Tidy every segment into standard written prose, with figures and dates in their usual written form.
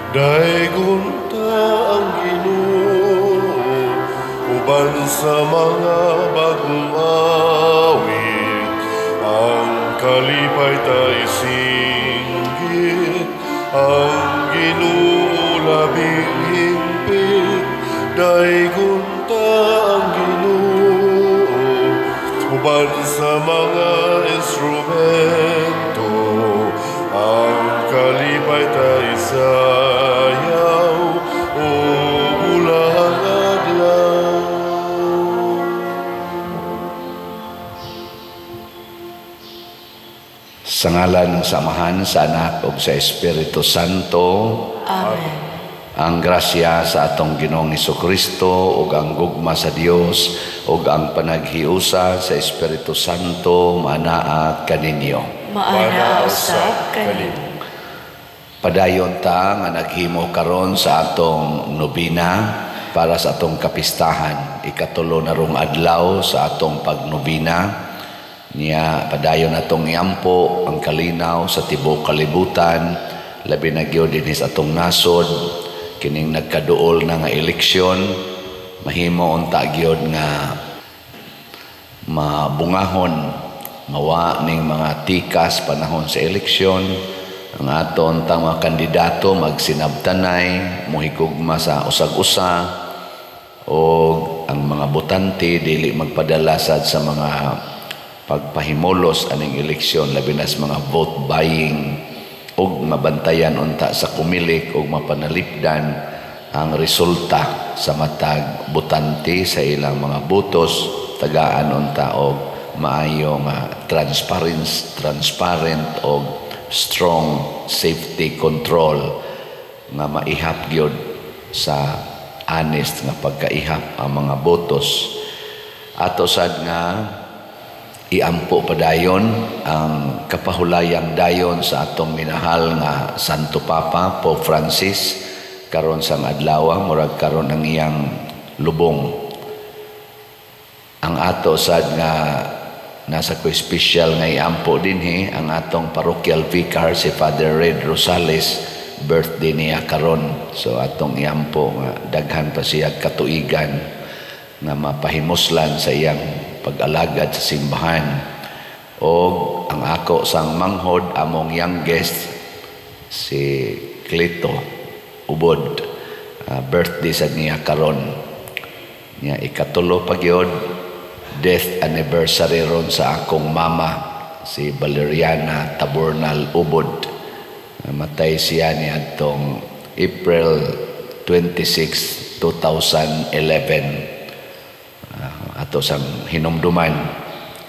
Daygon ta ang Ginoo uban sa mga bagong awit. Ang kalipay ta isinggit, ang Ginoo labing hingpit. Daygon ta ang Ginoo uban sa mga instrumento. Ang kalipay ta isayaw ug bulang adlaw. Sa ngalan ng Samahan, sa Anak ug sa Espiritu Santo. Amen. Ang grasya sa atong Ginoong Kristo ug ang gugma sa Dios ug ang panaghiusa sa Espiritu Santo maanaa kaninyo. Maana usab kanimo. Padayon ta nga naghimo karon sa atong nobina para sa atong kapistahan, ikatulo na rong adlaw sa atong pagnobina. Niya padayon atong iampo ang kalinaw sa tibuok kalibutan, labi na gyud dinhi sa atong nasod kining nagkaduol na nga eleksyon, mahimo unta gyud nga mabungahon, mawa ning mga tikas panahon sa eleksyon. Ang aton tang mga kandidato magsinabtanay, mohigugma sa usag-usa, o ang mga botante dili magpadala sad sa mga pagpahimulos aning eleksyon, labi na sa mga vote buying, ug mabantayan unta sa Comelec ug mapanalipdan ang resulta sa matag botante sa ilang mga botos, tagaan unta og maayo nga transparent og strong safety control nga maihap gyud sa honest nga pagkaihap ang mga botos. Ato sad nga iampo padayon ang kapahulayang dayon sa atong minahal nga Santo Papa Pope Francis karon sang adlaw, murag karon ang iyang lubong. Ang ato sad nga nasa ko special nga iampo dinhi ang atong parochial vicar si Father Red Rosales, birthday niya karon, so atong iampo nga daghan pa siya katuigan nga mapahimuslan sa iyang pag-alagad sa simbahan. O ang ako sang manghod, among youngest si Cleto Ubod, birthday sa niya karon. Niya ikatulo pa gyud, death anniversary ron sa akong mama si Valeriana Tabornal Ubod. Namatay siya ni adtong April 26, 2011. Ato sang hinumduman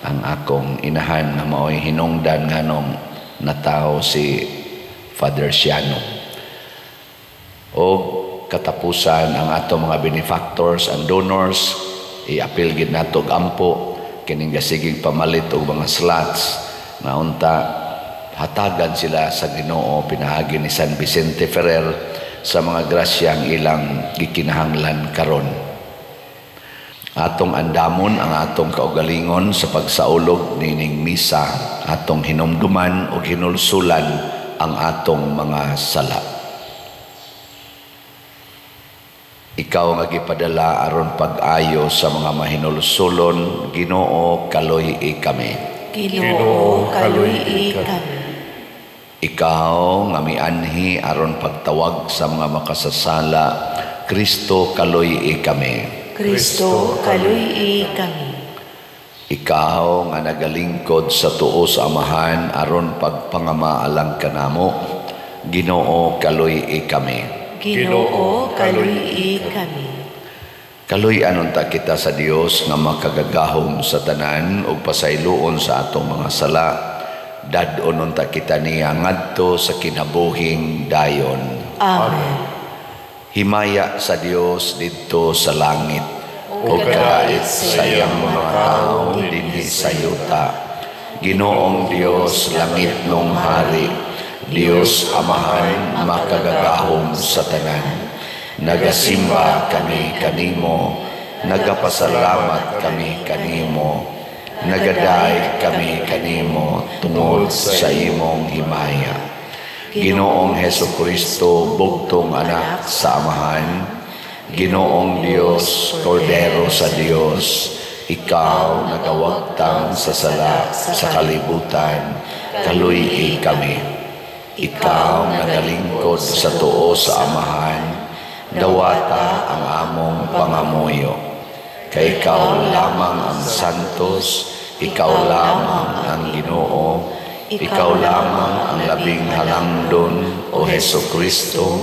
ang akong inahan nga maoy hinungdan nganong natawo si Father Siano. O katapusan, ang ato mga benefactors and donors, iapil gid nato og ampo kining gasigig pamalit og mga slots nga unta hatagan sila sa Ginoo pinaagi ni San Vicente Ferrer sa mga grasyang ilang gikinahanglan karon. Atong andamon ang atong kaugalingon sa pagsaulog nining misa, atong hinumduman ug hinulsulan ang atong mga sala. Ikaw nga gipadala aron pag-ayo sa mga mahinulsulon, Ginoo, kaloy-i kami. Ginoo, kaloy-i kami. Ikaw nga mianhi aron pagtawag sa mga makasasala, Kristo, kaloy-i kami. Kristo, kaloy-i kami. Ikaw nga nagalingkod sa tuo sa Amahan aron pagpangamaalang kanamo, Ginoo, kaloy-i kami. Ginoo, kaloy-i kami. Kaloy-an unta kita sa Dios nga makagagahom sa tanan ug pasayloon sa atong mga sala. Dad-on unta kita niya ngadto sa kinabuhing dayon. Amen. Himaya sa Dios didto sa langit ug kadait sa iyang mga tawo dinhi sa yuta. Ginoong Dios, langit nung hari, Dios Amahan makagagahom sa tanan. Nagasimba kami kanimo, nagapasalamat kami kanimo, nagadaig kami kanimo tungod sa imong himaya. Ginoong Hesukristo, bugtong anak sa Amahan, Ginoong Dios, Kordero sa Dios, ikaw nagawagtang sa sala sa kalibutan, kaluy-i kami. Ikaw nagalingkod sa tuo sa Amahan, dawata ang among pangamuyo. Kay ikaw lamang ang santos, ikaw lamang ang Ginoo, ikaw lamang ang labing halangdon, o Hesukristo,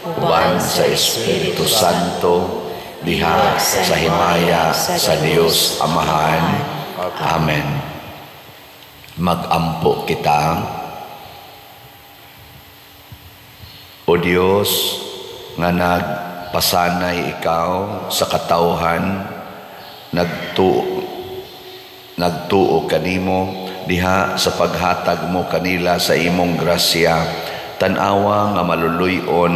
uban sa Espiritu Santo, diha sa himaya sa Dios Amahan. Amen. Magampo kita. O Dios, nga nagpasanay ikaw sa katawhan, nagtuo kanimo diha sa paghatag mo kanila sa imong grasya, tan-awa nga maluluy-on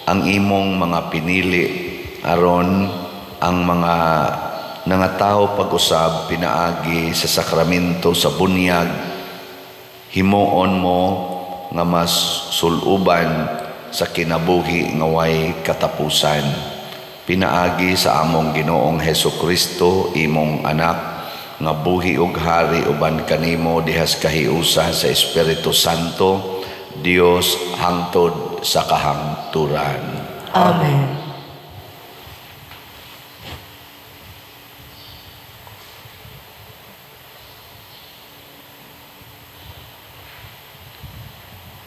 ang imong mga pinili aron ang mga nangatawo pag-usab pinaagi sa sakramento sa bunyag, himuon mo nga mas suluban sa kinabuhi nga way katapusan. Pinaagi sa among Ginoong Hesukristo, imong anak, nga buhi ug hari uban kanimo dihas kahiusa sa Espiritu Santo, Dios hangtod sa kahangturan. Amen.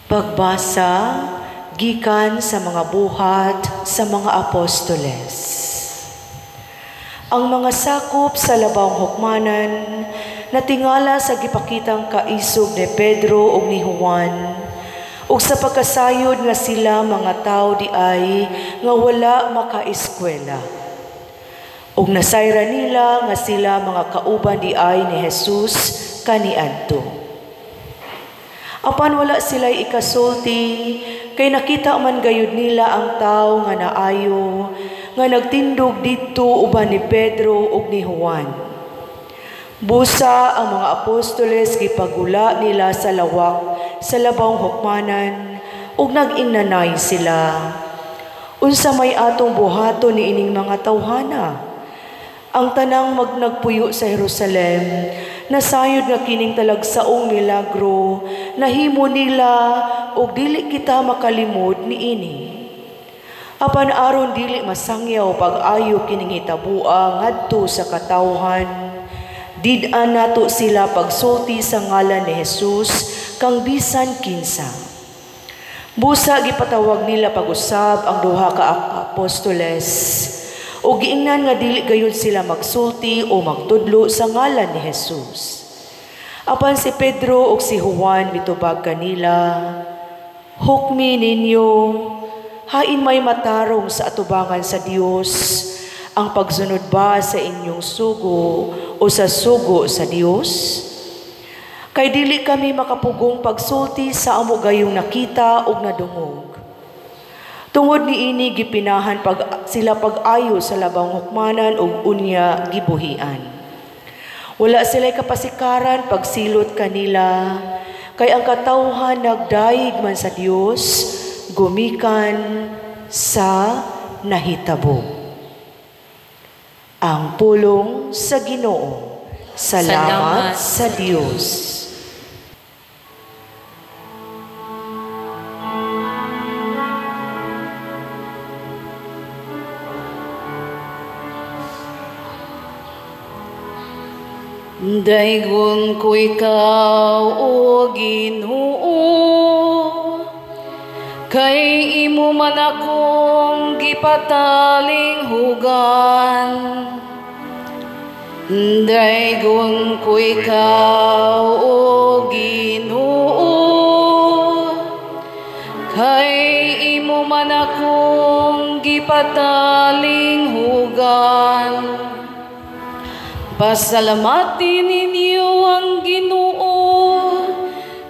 Pagbasa gikan sa mga buhat sa mga apostoles. Ang mga sakop sa labawng hukmanan natingala sa gipakitang kaisog ni Pedro ug ni Juan, ug sa pagkasayod nga sila mga tawo di ay nga wala makaeskwela. Ug nasayra nila nga sila mga kauban di ay ni Jesus kaniadto. Apan wala sila'y ikasulti, kay nakita man gayud nila ang tawo nga naayo, nga nagtindog didto uban ni Pedro ug ni Juan. Busa ang mga apostoles gipagula nila sa lawak sa labawng hukmanan, ug nag-ingnanay sila. Unsa may atong buhaton niining mga tawhana? Ang tanang magnagpuyo sa Jerusalem, nasayod nga kining talagsaong milagro, nahimo nila og dili kita makalimod niini. Apan aron dili masangyaw pag-ayo kining hitabua ngadto sa katawhan, did-an nato sila pagsulti sa ngalan ni Jesus kang bisan kinsa. Busa gipatawag nila pag-usab ang duha ka apostoles, o giingnan nga dili gayud sila magsulti o magtudlo sa ngalan ni Jesus. Apan si Pedro ug si Juan mitubag kanila, "Hukmi ninyo, hain may matarong sa atubangan sa Dios, ang pagsunod ba sa inyong sugo o sa sugo sa Dios? Kay dili kami makapugong pagsulti sa amo gayong nakita ug nadungog." Tungod niini gipinahan sila pag-ayo sa labang hukmanan ug unya gibuhian. Wala sila'y kapasikaran pagsilot kanila, kay ang katawhan nagdayeg man sa Dios gumikan sa nahitabo. Ang pulong sa Ginoo. Salamat sa Dios. Daygon ko ikaw, o Ginoo, kay imo man akong gipatalinghugan. Daygon ko ikaw, o Ginoo, kay imo man akong gipatalinghugan. Pasalamatin ninyo ang Ginoo,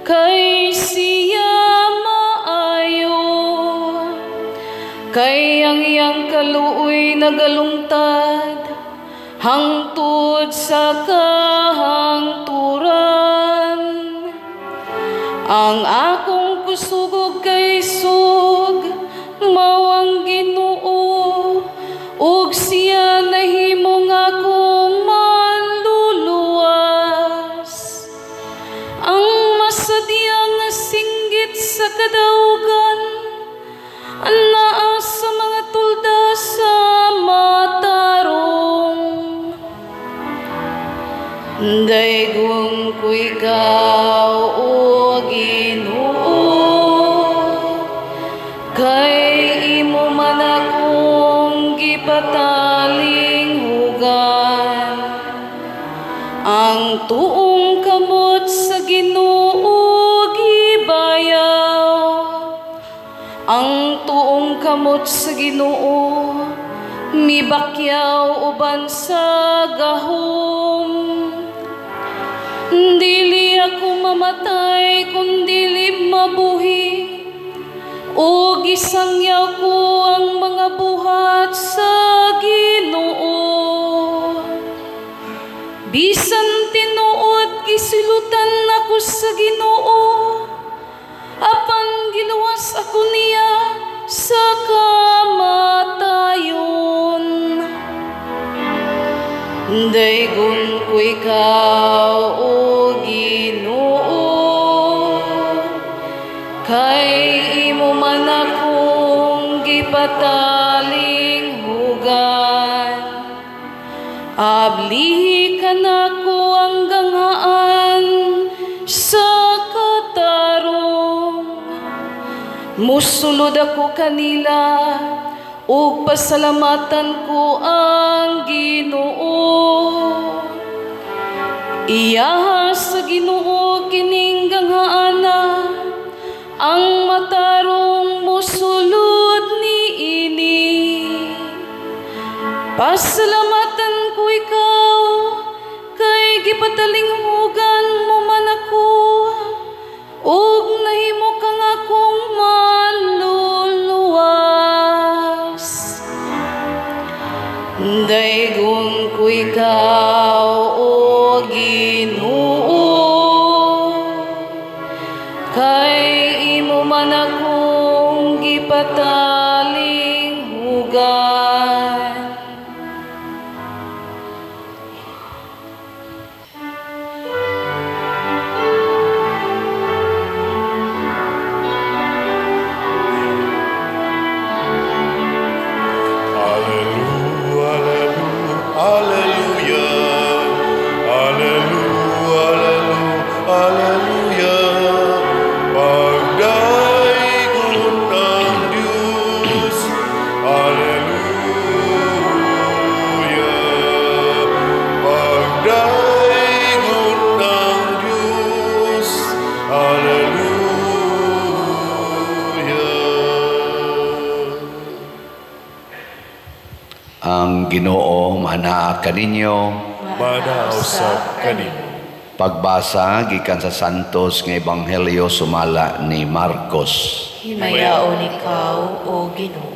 kay siya maayo. Kay ang iyang kaluoy nagalungtad hangtod sa kahangturan. Ang akong kusog ug kaisog mao ang Ginoo, ug siya nahimo nga akong manluluwas. Ang masadya nga singgit sa kadaugan, anaa sa mga tulda sa matarong. Daygon ko ikaw, O Ginoo, kay imo man akong gipatalinghugan. Ang tuong kamot sa Ginoo gibayaw, ang tuong kamot sa Ginoo mibakyaw uban sa gahom. Dili ako mamatay kung dili mabuhi, ug isangyaw ko ang mga buhat sa Ginoo. Bisan tinuod gisilutan ako sa Ginoo, apan giluwas ako niya sa kamatayon. Daygon ko ikaw, O Ginoo, kay imo man akong gipatalinghugan. Ablihi ka nako ang ganghaan sa katarong. Musulod ako kanila, ug pasalamatan ko ang Ginoo. Iyaha sa Ginoo kining ganghaana, ang matarong musulod niini. Pasalamatan ko ikaw, kay gipatalinghugan mo man ako, ug nahimo kang akong manluluwas. Daygon ko ikaw, O Ginoo, kay imo man akong gipatalinghugan. Ang Ginoo manaa kaninyo, manausab kaninyo. Pagbasa gikan sa Santos nga Ebanghelyo sumala ni Marcos. Himayaon ikaw, O Ginoo.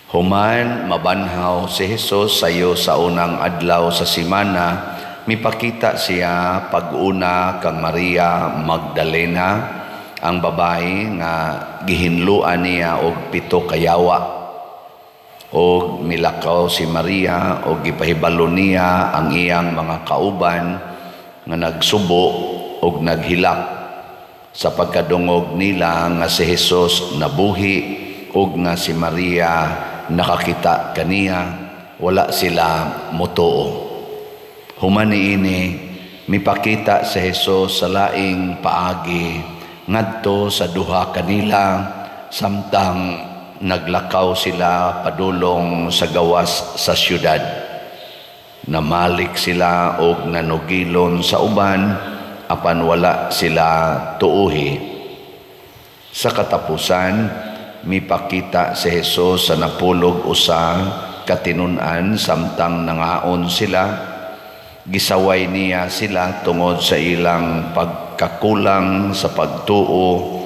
Human mabanhaw si Jesus sayo sa unang adlaw sa simana, mipakita siya pag-una kang Maria Magdalena, ang babae nga gihinluan niya og 7 kayawa. Og milakaw si Maria og gipahibalo niya ang iyang mga kauban nga nagsubo og naghilak sa pagkadungog nila nga si Jesus nabuhi og nga si Maria nakakita kaniya, wala sila motuo. Human niini mipakita si Jesus sa laing paagi ngadto sa duha kanila samtang naglakaw sila padulong sa gawas sa syudad. Namalik sila og nanugilon sa uban, apan wala sila tuuhi. Sa katapusan, mipakita si Jesus sa napulog usa katinun-an samtang nangaon sila. Gisaway niya sila tungod sa ilang pagkakulang sa pagtuo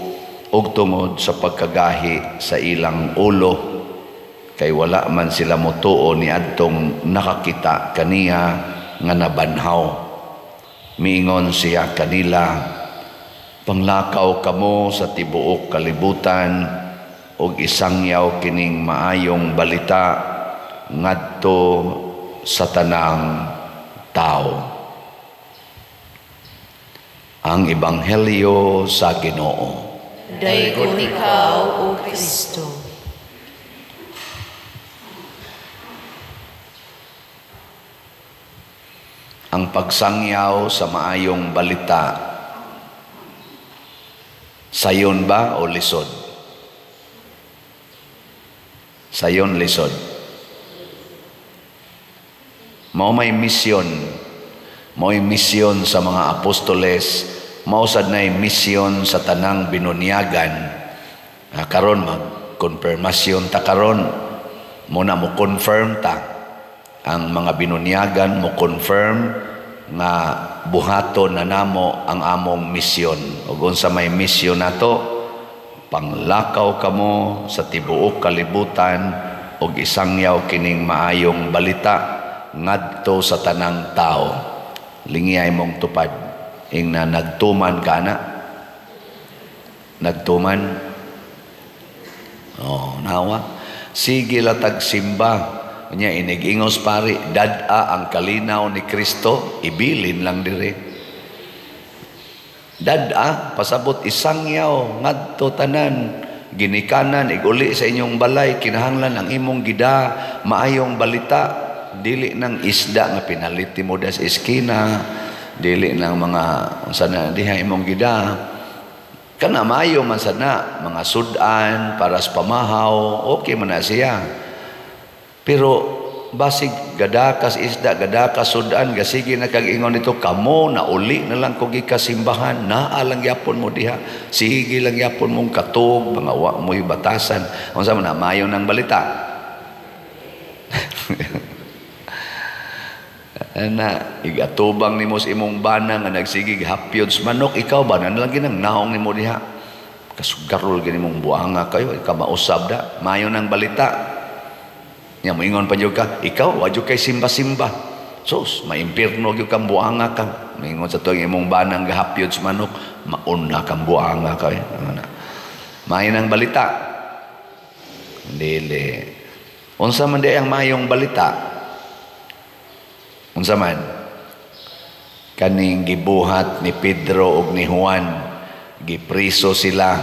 ug tungod sa pagkagahi sa ilang ulo, kay wala man sila motuo ni adtong nakakita kaniya nga nabanhaw. Miingon siya kanila, Panglakaw kamo sa tibuok kalibutan ug isangyaw kining maayong balita ngadto sa tanang tao. Ang Ebanghelyo sa Ginoo. Daygon ikaw, O Kristo. Ang pagsangyaw sa maayong balita, sayon ba o lisod? Sayon, lisod. Mao may misyon, mao'y misyon sa mga apostoles, mao sad nay misyon sa tanang binunyagan. Karon mag-konfirmasyon ta karon, muna mo confirm ta ang mga binunyagan, mo confirm nga buhaton na namo ang among misyon. Ug unsa may misyon nato? Panglakaw kamo sa tibuok kalibutan ug isangyaw kining maayong balita ngadto sa tanang tao. Lingiyay mong tupad. Ingna nagtuman ka na. Nagtuman. Oh, nawa. Sige latag simba. Nya inig-ingos pari, dad-a ang kalinaw ni Kristo, ibilin lang dire. Dad-a, pasabot isangyaw ngadto tanan, ginikanan iguli sa inyong balay, kinahanglan ang imong gida maayong balita, dili nang isda nga pinalit mo das eskina, dili nang mga unsa na diha imong gida. Kana maayo man sad na mga sud-an para sa pamahaw, okay man na siya. Pero basig gadakas isda, gadakas sudan, gasige na kag ingon nito, kamo na uli na lang kog ikasimbahan, naa lang gyapon mo diha, sige lang gyapon mong katog, mga wa mo'y batasan. Unsa man na maayo nang balita? Ana, igatubang nimo sa imong bana nga nagsigig hapyod sa manok, ikaw ba na lang ginang naong nimo diha? Kasugarol gini mong buanga kayo, ikaw mausab da, maayo nang balita. Nya moingon pa jud ka, ikaw wa jud kay simba-simba. Sus, maimpirno gyud kang buanga ka. Moingon sa tuig imong banang gahapyod sa manok, mauna kang buanga ka. Maayo nang balita. Dili. Unsa man di ang maayong balita? Unsa man? Kaning gibuhat ni Pedro ug ni Juan, gipriso sila,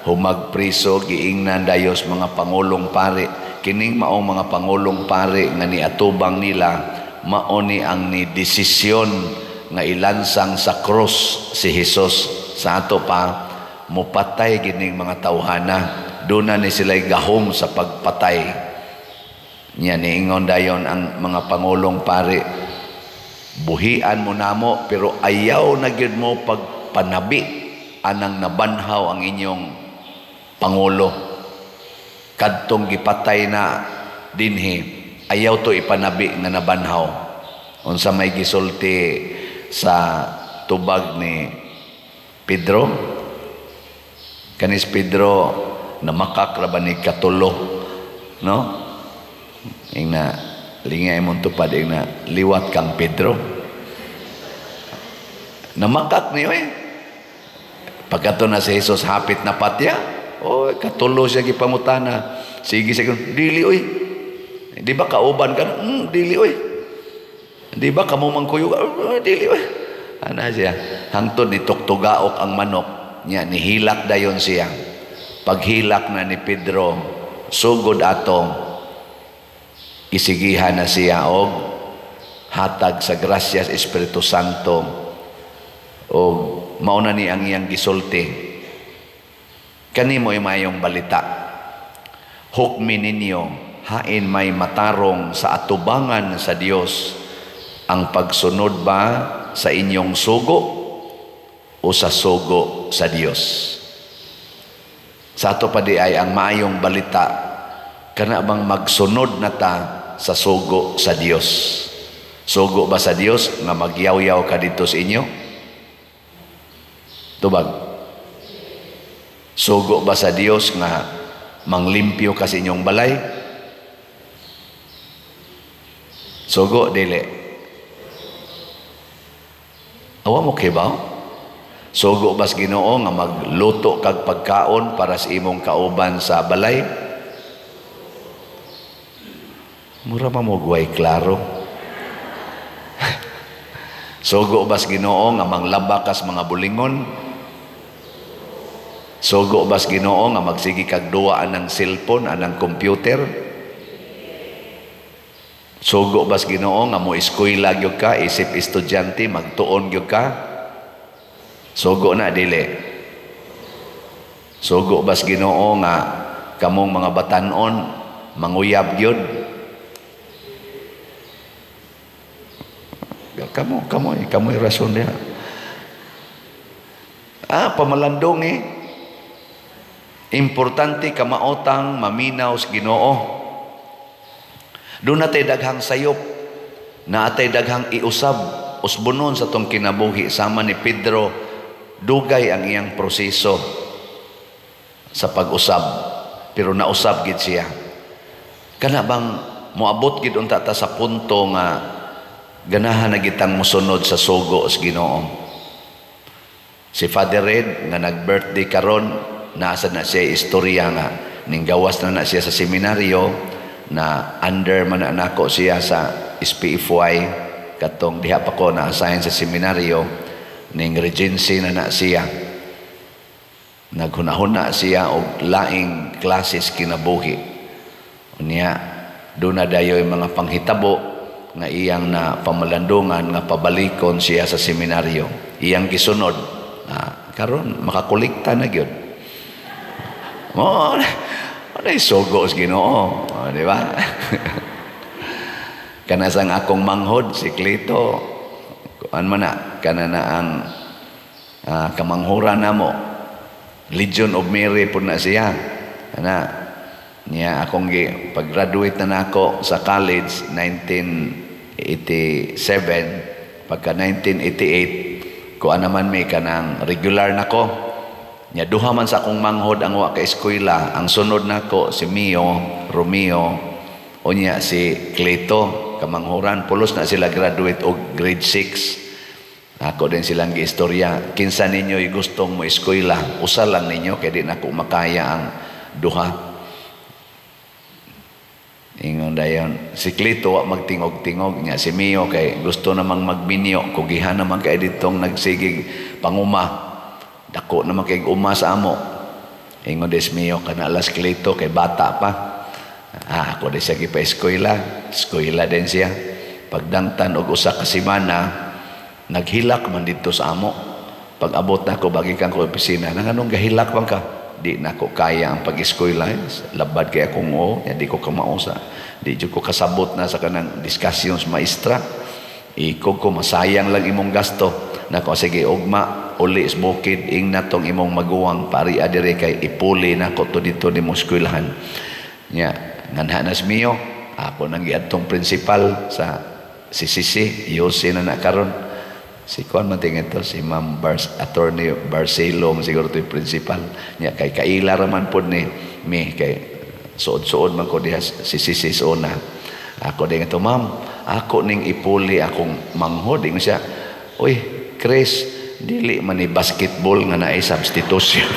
humagpriso, giingnan dayos mga pangulong pari. Kining maong mga pangulong pari nga niatubang nila, mao ni ang ni desisyon nga ilansang sa krus si Hesus. Sa ato pa mupatay gining mga tawhana, duna ni sila'y gahom sa pagpatay. Nya niingon dayon ang mga pangulong pari, buhian mo namo pero ayaw na gyud mo pagpanabi anang nabanhaw ang inyong pangulo. Kadtong gipatay na dinhi, ayaw to ipanabi nga nabanhaw. Unsa may gisulti sa tubag ni Pedro? Kanis Pedro namakak ra ba ni katulo, no? Ingna lingay mong tupad, ingna liwat kang Pedro. Namakak niyo eh. Pagkato na si Jesus hapit na patya, oh, katulo siya gipangutana. Sige siya, dili oy. Di ba kauban ka? Dili oy. Di ba kamo mangkuyo ka? Dili oy. Ana siya. Hangtod ni tuktugaok ang manok niya, nihilak dayon siya. Paghilak na ni Pedro, sugod ato isigihan na siya og hatag sa grasya sa Espiritu Santo, og mao na ni ang iyang gisulti. Kanimo mayong balita. Hukmi ninyo, hain may matarong sa atubangan sa Dios ang pagsunod ba sa inyong sugo o sa sugo sa Dios? Sa ato pa di ay ang maayong balita, kana bang magsunod na ta sa sugo sa Dios? Sugo ba sa Dios nga magyaw-yaw ka dito sa inyo? Tubag. Sugo ba sa Dios nga manglimpyo ka sa inyong balay? Sugo dili. Awa mo kibaw? Sugo bas Ginoo nga magluto kag pagkaon para sa imong kauban sa balay? Mura man mo guway klaro. Sugo bas Ginoo nga manglaba kas mga bulingon? Sugo bas Ginoo nga magsige kag duwa anang cellphone, anang computer? Sugo bas Ginoo nga mo eskwela gyud ka isip estudyante, magtuon gyud ka? Sugo na dili. Sugo bas Ginoo nga kamong mga batan-on manguyab gyud? Kamo kamoy rason diha. Ah, pamalandong eh. Importante kamaotang maminaw sa Ginoo. Doon natay daghang sayop, naatay daghang iusab, usbonon sa tong kinabuhi sama ni Pedro. Dugay ang iyang proseso sa pag-usab, pero nausab gid siya. Kana bang moabot gid unta ta sa punto nga ganahan na gitang mosunod sa sugo sa Ginoo. Si Father Red nga nag-birthday karon, nasa na siya istorya nga ning gawas na siya sa seminaryo, na under man na nako siya sa SPFY katong diha pa ko na-assign sa seminaryo, ning regency na siya. Naghunahuna siya og laing klases kinabuhi. Unya doon na dayoy mga panghitabo nga iyang na pamalandungan nga pabalikon siya sa seminaryo. Iyang gisunod. Karon makakolekta na gyud. Mo ano sugo sa Ginoo, di ba? Kanasang akong manghod si Clito, kuan man na kana na ang kamanghura namo. Legion of Mary pud na siya. Kana niya akong pag-graduate na nako sa college 1987, pagka 1988 kuan naman may kanang regular nako. Nya duha man sa akong manghod ang wa ka eskwela. Ang sunod nako si Mio, Romeo, unya si Cleto, kamanghuran. Pulos na sila graduate og grade 6. Ako din silang giistorya. Kinsa ninyo gustong mo eskwela, usa lang ninyo kay di nako makaya ang duha. Ingon dayon si Cleto wa magtingog-tingog, nya si Mio kay gusto namang magminyo, kugihan naman kay ditong nagsigig panguma. Dako naman kay uma sa amo. Ingon des Mio kana alas Cleto kay bata pa. Ako din siya gipa-eskwela, eskwela din siya. Pagdangtan og usa ka semana, naghilak man didto sa amo. Pag abot nako bagi kang ko opisina, nanganong gahilak man ka? Di nako kaya ang pag-eskwela, labad kay akong o, di ko kamao sa, di jud ko kasabot na sa kanang discussion sa maestra. Ikog ko masayang lang imong gasto. Nako sige ugma uli sa bukid ing natong imong maguwang pari adire kay ipuli nako to didto nimo eskwelahan. Nya nganha nas Mio, ako nang giadtong principal sa CCC, Yose na karon. Si kuan man tingin to, si Ma'am Attorney Barcelo siguro to yung principal. Nya kay kaila ra man pod ni mi kay suod-suod man ko diha si CCC sa una. Ako din ito, ma'am, ako ning ipuli akong manghod. Ingon siya, uy, Chris, dili man ni basketball nga naay substitution.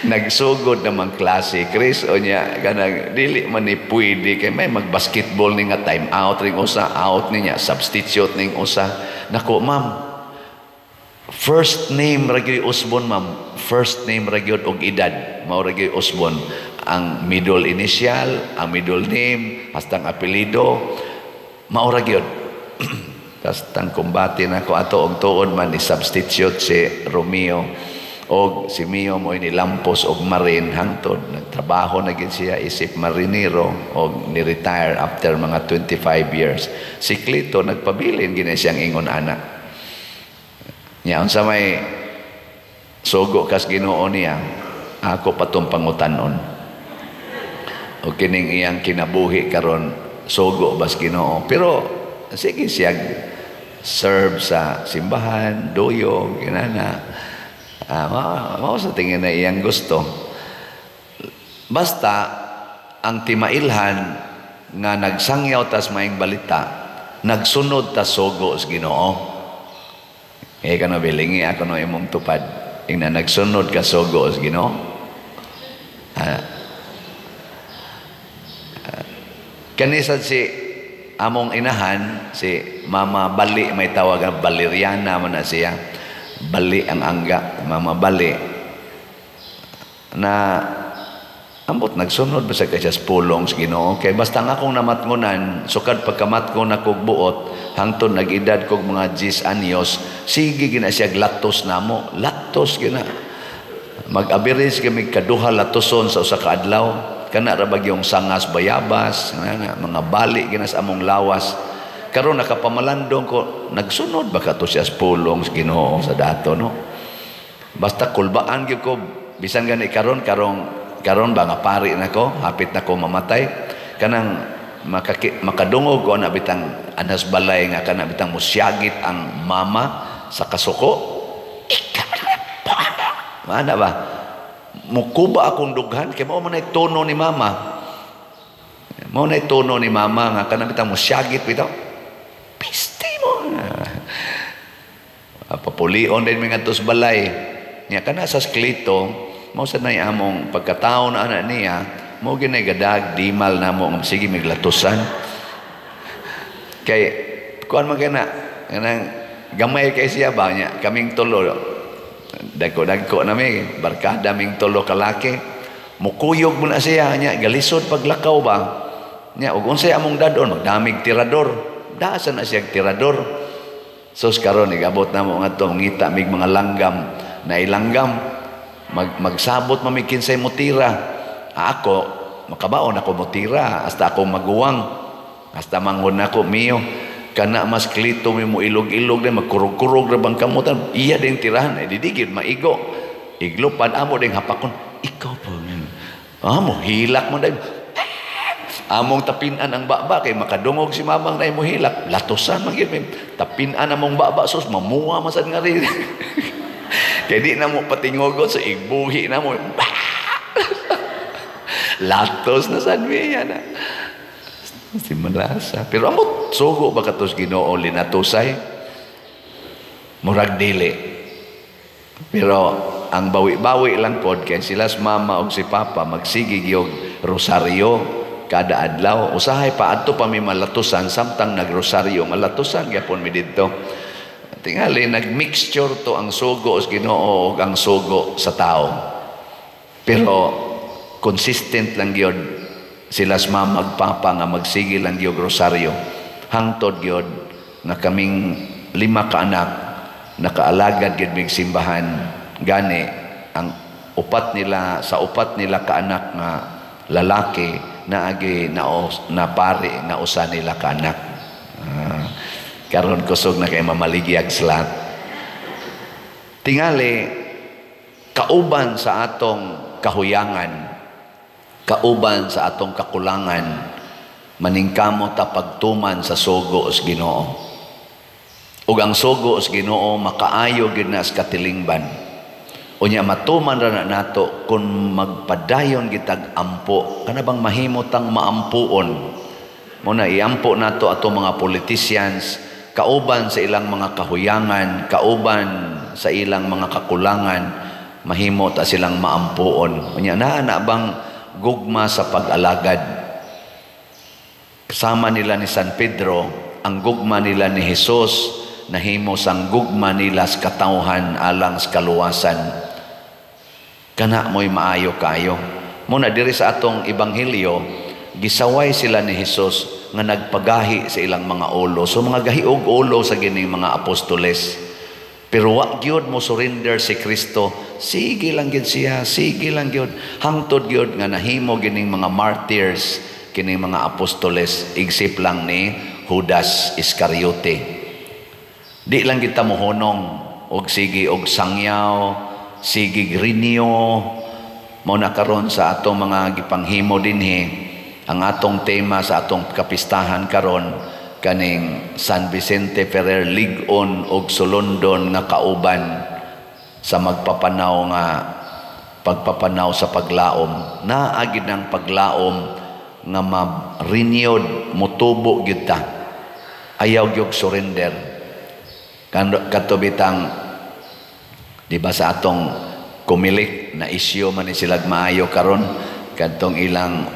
Nagsugod namang klase, Chris, o niya, kanang, dili man ni pwede, kay may magbasketball ni nga time out ring usa, out niya, substitute ning usa. Nako, ma'am, first name ra gyud Usbon, ma'am. First name ra gyud og edad, mao ra gyud Usbon. Ang middle initial, ang middle name, hastang apelyido, mao ra gyud. Kastang kumbate nako ato og tuod man ni substitute si Romeo og si Mio mo ni lampos og marin hangtod nagtrabaho na gid siya isip marinero og ni-retire after mga 25 years. Si Clito nagpabilin gid siyang ingon ana. Nya unsa may sugo kas Ginoo niya, ako patong pangutan-on. O kining iyang kinabuhi karon sugo bas Ginoo. Pero sige siya serve sa simbahan, duyog, kinana. Mao sa tingin na iyang gusto. Basta ang timailhan nga nagsangyaw tas maing balita, nagsunod tas sugo sa Ginoo. Eh kano bilingi ako no imong tupad. Ingna nagsunod ka sugo sa Ginoo. Kanisa si among inahan, si Mama Bali, may tawag ang Valeriana man na siya. Bali ang angga, Mama Bali. Na ambot nagsunod ba sa kay siya pulong sa Ginoo kay basta nga akong namatngonan sukad pagkamatngon akong buot hangtod nag-edad kog mga 10 anyos, sige gina siya latos namo, latos gina. Mag-average kami kaduha latoson sa usa ka adlaw. Kana ra bagyong sangas bayabas, nga, mga bali gina sa among lawas. Karon nakapamalandong ko, nagsunod ba kato siya sa pulong sa Ginoo sa dato, no? Basta kulbaan gyud ko bisan gani karon karong karon ba nga pari na ko, hapit na ko mamatay, kanang makadungog ko na bitang anas balay nga kana bitang musyagit ang mama sa kasuko. Mana ba? Mukuba akong dughan kay mao man ay tono ni mama. Mao na tono ni mama nga kana bitang musyagit bitaw. Piste mo. Papulion din mi ngadto sa balay. Nya kana sa Sklito, mao sad nay among pagkatao na ana niya, mao ginay gadag dimal namo nga sige miglatusan. Kay kuan man kana kanang gamay kay siya ba nya kaming tulo dagko-dagko na mi barkada ming tulo kalaki. Mukuyog mo na siya nya galisod paglakaw ba. Nya ug unsay among dadon magdamig tirador. Daasa na siya tirador. Sus karon igabot namo ngadto ngita mig mga langgam na ilanggam. Magsabot mami kinsay motira. Ako makabaon ako motira hasta ako maguwang. Hasta manghod nako miyo. Kana mas klito mi mo ilog-ilog na magkurog-kurog ra bang kamutan. Iya din tirahan ay didigid maigo. Iglupad amo ding hapakon. Ikaw pa. Amo hilak mo dai. Among tapinan ang baba kay makadungog si mamang na mo hilak. Latosan man gyud tapinan among baba sus mamuha man sad nga rin. Kay di na mo patingogot sa igbuhi na mo. Latos na sad miya na. Si malasa. Pero amot sugo ba katos Ginoo linatusay? Murag dili. Pero ang bawi-bawi lang pod kay sila sa mama og si papa magsige gyud rosaryo kada adlaw. Usahay pa adto pa mi malatusan samtang nagrosaryo malatusan gyapon mi didto. Tingali nagmixture to ang sugo sa Ginoo ug ang sugo sa tao. Pero consistent lang gyud sila sa mama ug papa nga magsige lang gyud rosaryo. Hangtod gyud nga kaming 5 ka anak nakaalagad gyud mig simbahan. Gani ang upat nila sa upat nila ka anak nga lalaki naagi na pari nga usa nila ka anak. Karon kusog na kay mamaligyag slat. Tingali kauban sa atong kahuyangan, kauban sa atong kakulangan, maningkamot ta pagtuman sa sugo sa Ginoo. Ug ang sugo sa Ginoo makaayo gyud na sa katilingban. Unya matuman ra na nato kung magpadayon gitag ampo, kana bang mahimo tang maampuon. Muna iampo nato ato mga politicians kauban sa ilang mga kahuyangan, kauban sa ilang mga kakulangan, mahimo ta silang maampuon. Unya naa na bang gugma sa pag-alagad? Kasama nila ni San Pedro, ang gugma nila ni Jesus, nahimo sang gugma nila sa katawhan alang sa kaluwasan. Kana mo'y maayo kayo. Muna diri sa atong ebanghelyo, gisaway sila ni Jesus nga nagpagahi sa ilang mga ulo. So mga gahiog ulo sa gining mga apostoles. Pero wa gyud mo surrender si Kristo. Sige lang gyud siya, sige lang gyud. Hangtod gyud nga nahimo gining mga martyrs, kining mga apostoles, igsip lang ni Judas Iscariote. Di lang kita mohonong og sige og sangyaw, sige grinyo. Mao na karon sa atong mga gipanghimo dinhi, ang atong tema sa atong kapistahan karon kaning San Vicente Ferrer lig-on og sulondon nga kauban sa magpapanaw nga pagpapanaw sa paglaom. Naa gid ang paglaom nga ma-renewed, motubo gyud ta. Ayaw gyud surrender. Kadto bitang, di ba, sa atong Comelec na issue man ni sila maayo karon, kadtong ilang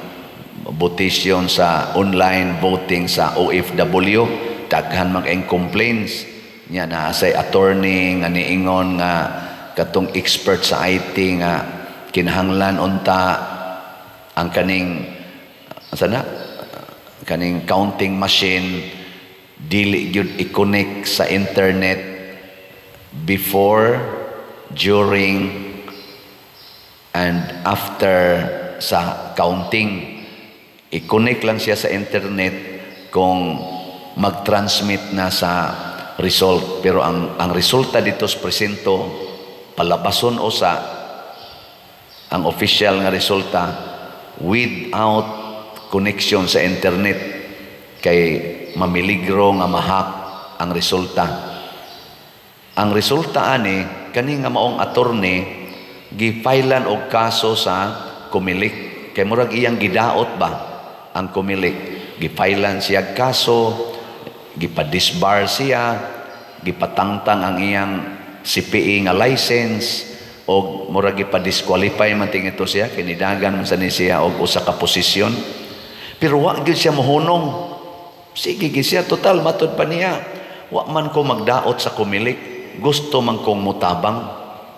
votation sa online voting sa OFW, daghan man kayong complaints nya na say attorney nga niingon nga katong expert sa IT nga kinahanglan unta ang kaning sana kaning counting machine dili gyud i-connect sa internet before, during and after sa counting. I-connect lang siya sa internet kung mag-transmit na sa result, pero ang resulta dito sa presinto palabason usa ang official nga resulta without connection sa internet kay mamiligro nga ma-hack ang resulta. Ang resulta ani, kani nga maong attorney gi-filean og kaso sa Comelec kay murag iyang gidaot ba ang Comelec. Gi-filean siya kaso, gipa-disbar siya, gipatangtang ang iyang CPA nga license og murag gipa-disqualify man tingito siya, kinidagan man sa ni siya og usa ka posisyon. Pero wa gyud siya mohunong. Sige gyud siya, total matud pa niya, wa man ko magdaot sa Comelec, gusto man kong mutabang.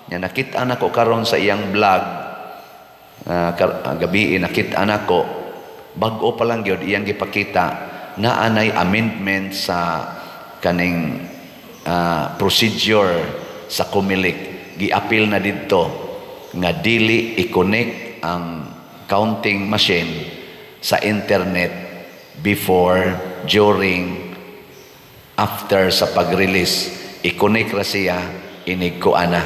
Nya nakita nako karon sa iyang vlog, gabi nakita nako, bag-o pa lang gyud iyang gipakita na anay amendment sa kaning procedure sa Comelec. Giapil na didto nga dili i-connect ang counting machine sa internet before, during, after sa pag-release. I-connect ra siya inig kuana.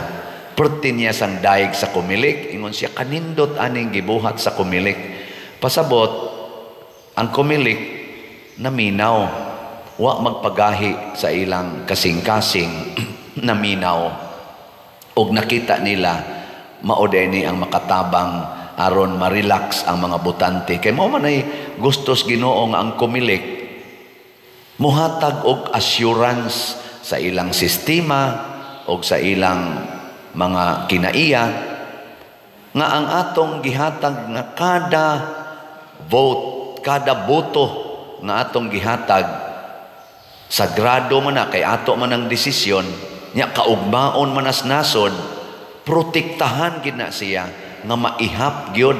Perti niya sang daig sa Comelec. Ingon siya, kanindot aning gibuhat sa Comelec. Pasabot, ang Comelec naminaw. Wa magpagahi sa ilang kasing-kasing, naminaw. Og nakita nila, mao ni ang makatabang aron ma-relax ang mga botante. Kay mao man ay gustos Ginoo nga ang Comelec muhatag og assurance sa ilang sistema og sa ilang mga kinaiya nga ang atong gihatag nga kada vote, kada boto nga atong gihatag, sagrado man na kay ato man ang desisyon nya, kaugmaon man as nasod, protektahan gid na siya nga maihap gyud,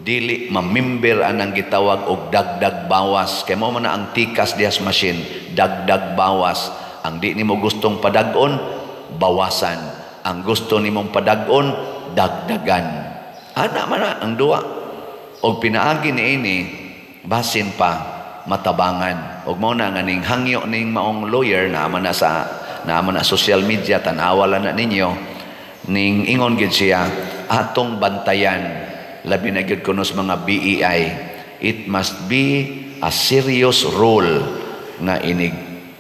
dili mamimber anang gitawag og dagdag bawas, kay mao man na ang tikas dihas machine, dagdag bawas. Ang di nimo gustong padag-on, bawasan. Ang gusto nimong padag-on, dagdagan. Ana man na ang duwa. Og pinaagi niini, basin pa matabangan. Og mao na nga ning hangyo ning maong lawyer na man na sa naa man na social media, tan-awa lang na ninyo. Ning ingon gid siya, atong bantayan, labi na gyud kuno sa mga BEI, it must be a serious rule nga inig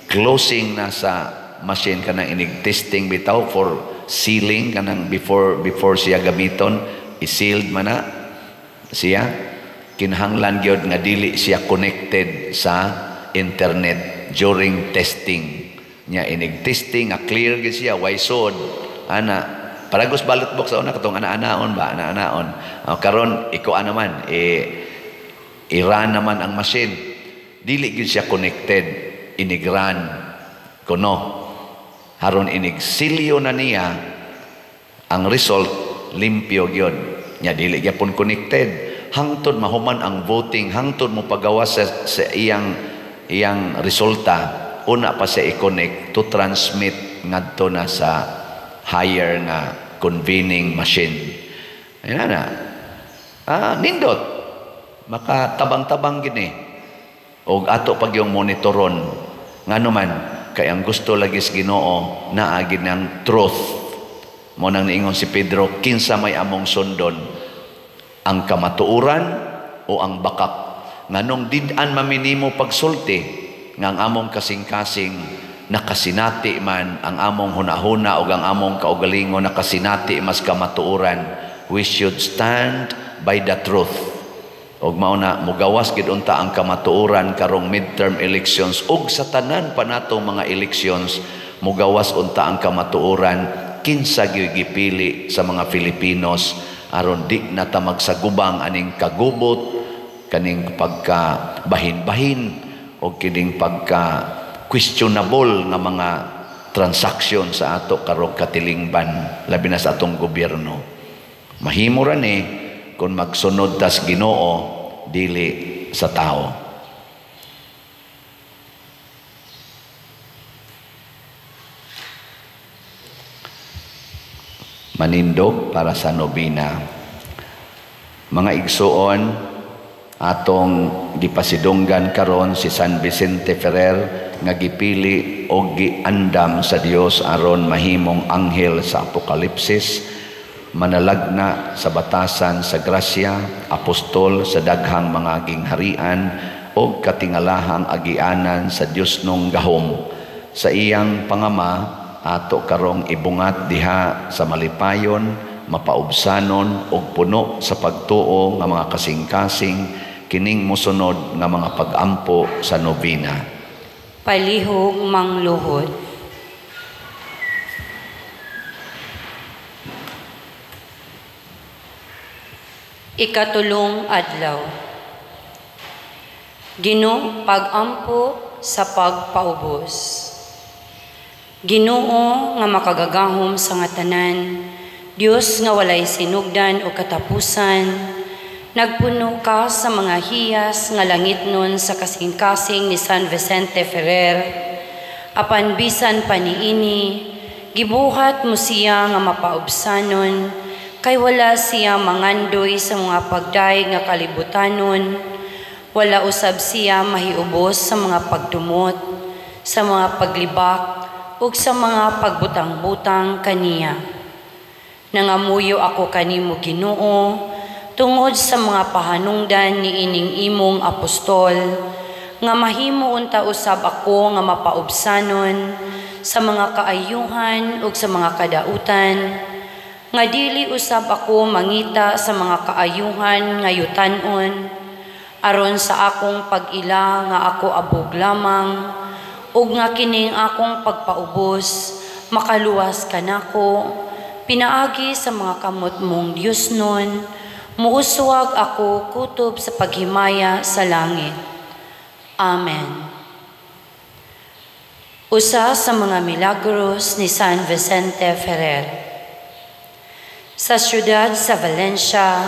closing na sa machine, kanang inig testing bitaw for sealing, kanang before siya gamiton, i-sealed man na siya, kinahanglan gyud nga dili siya connected sa internet during testing nya. Inig testing nga clear gyud siya, way sud ana, paragos ballot box sa una, katong ana-anaon ba, ana-anaon. Oh, karon iko naman eh, i-run naman ang machine, dili gyud siya connected inig-run kuno. Haron inig silyo na niya ang result, limpyo gyud nya, dili gyapon connected hangtod mahuman ang voting, hangtod mo pagawas sa iyang resulta, una pa siya i-connect to transmit ngadto na sa higher nga convening machine. Ayun na. Ah, nindot. Makatabang-tabang gini. Og ato pag yung monitoron. Ngano man, kay ang gusto lagi sa Ginoo naa gid ng truth. Mo nang niingon si Pedro, "Kinsa may among sundon? Ang kamatuoran o ang bakak?" Nganong did-an maminimo pagsulti nga ang among kasing-kasing nakasinati man, ang among hunahuna o ang among kaugalingon nakasinati mas kamatuoran, we should stand by the truth. Og mao na mugawas gid unta ang kamatuoran karong midterm elections ug sa tanan pa natong mga elections. Mugawas unta ang kamatuoran kinsa gyud gipili sa mga Filipinos aron di na ta magsagubang aning kagubot, kaning pagka bahin-bahin o kining pagka questionable nga mga transaksyon sa ato karong katilingban, labi na sa atong gobyerno. Mahimo ra ni kung magsunod tas Ginoo dili sa tao. Manindog para sa nobena. Mga igsuon, atong gipasidunggan karon si San Vicente Ferrer nga gipili og giandam sa Dios aron mahimong anghel sa Apokalipsis, manalagna sa batasan sa grasya, apostol sa daghang mga gingharian og katingalahang agianan sa Dios nung gahom. Sa iyang pangama ato karong ibungat diha sa malipayon, mapaubsanon og puno sa pagtuo nga mga kasing-kasing kining mosunod nga mga pag-ampo sa nobena. Palihog mangluhod. Ikatulong adlaw. Ginoo, pag-ampo sa pagpaubos. Ginoo nga makagagahom sa nga tanan, Dios nga walay sinugdan o katapusan, nagpuno ka sa mga hiyas nga langitnon sa kasing-kasing ni San Vicente Ferrer. Apan bisan pa niini, gibuhat mo siya nga mapaubsanon, kay wala siya mangandoy sa mga pagdayeg nga kalibutanon, wala usab siya mahiubos sa mga pagdumot, sa mga paglibak, ug sa mga pagbutang-butang kaniya. Nangamuyo ako kanimo Ginoo, tungod sa mga pahanungdan ni ining imong apostol, nga mahimo unta usab ako nga mapaubsanon sa mga kaayuhan ug sa mga kadautan, nga dili usab ako mangita sa mga kaayuhan nga yutan-on, aron sa akong pag-ila nga ako abog lamang, ug nga kining akong pagpaubos makaluwas kanako, pinaagi sa mga kamot mong Dios nun, muuswag ako kutob sa paghimaya sa langit. Amen. Usa sa mga milagros ni San Vicente Ferrer. Sa siyudad sa Valencia,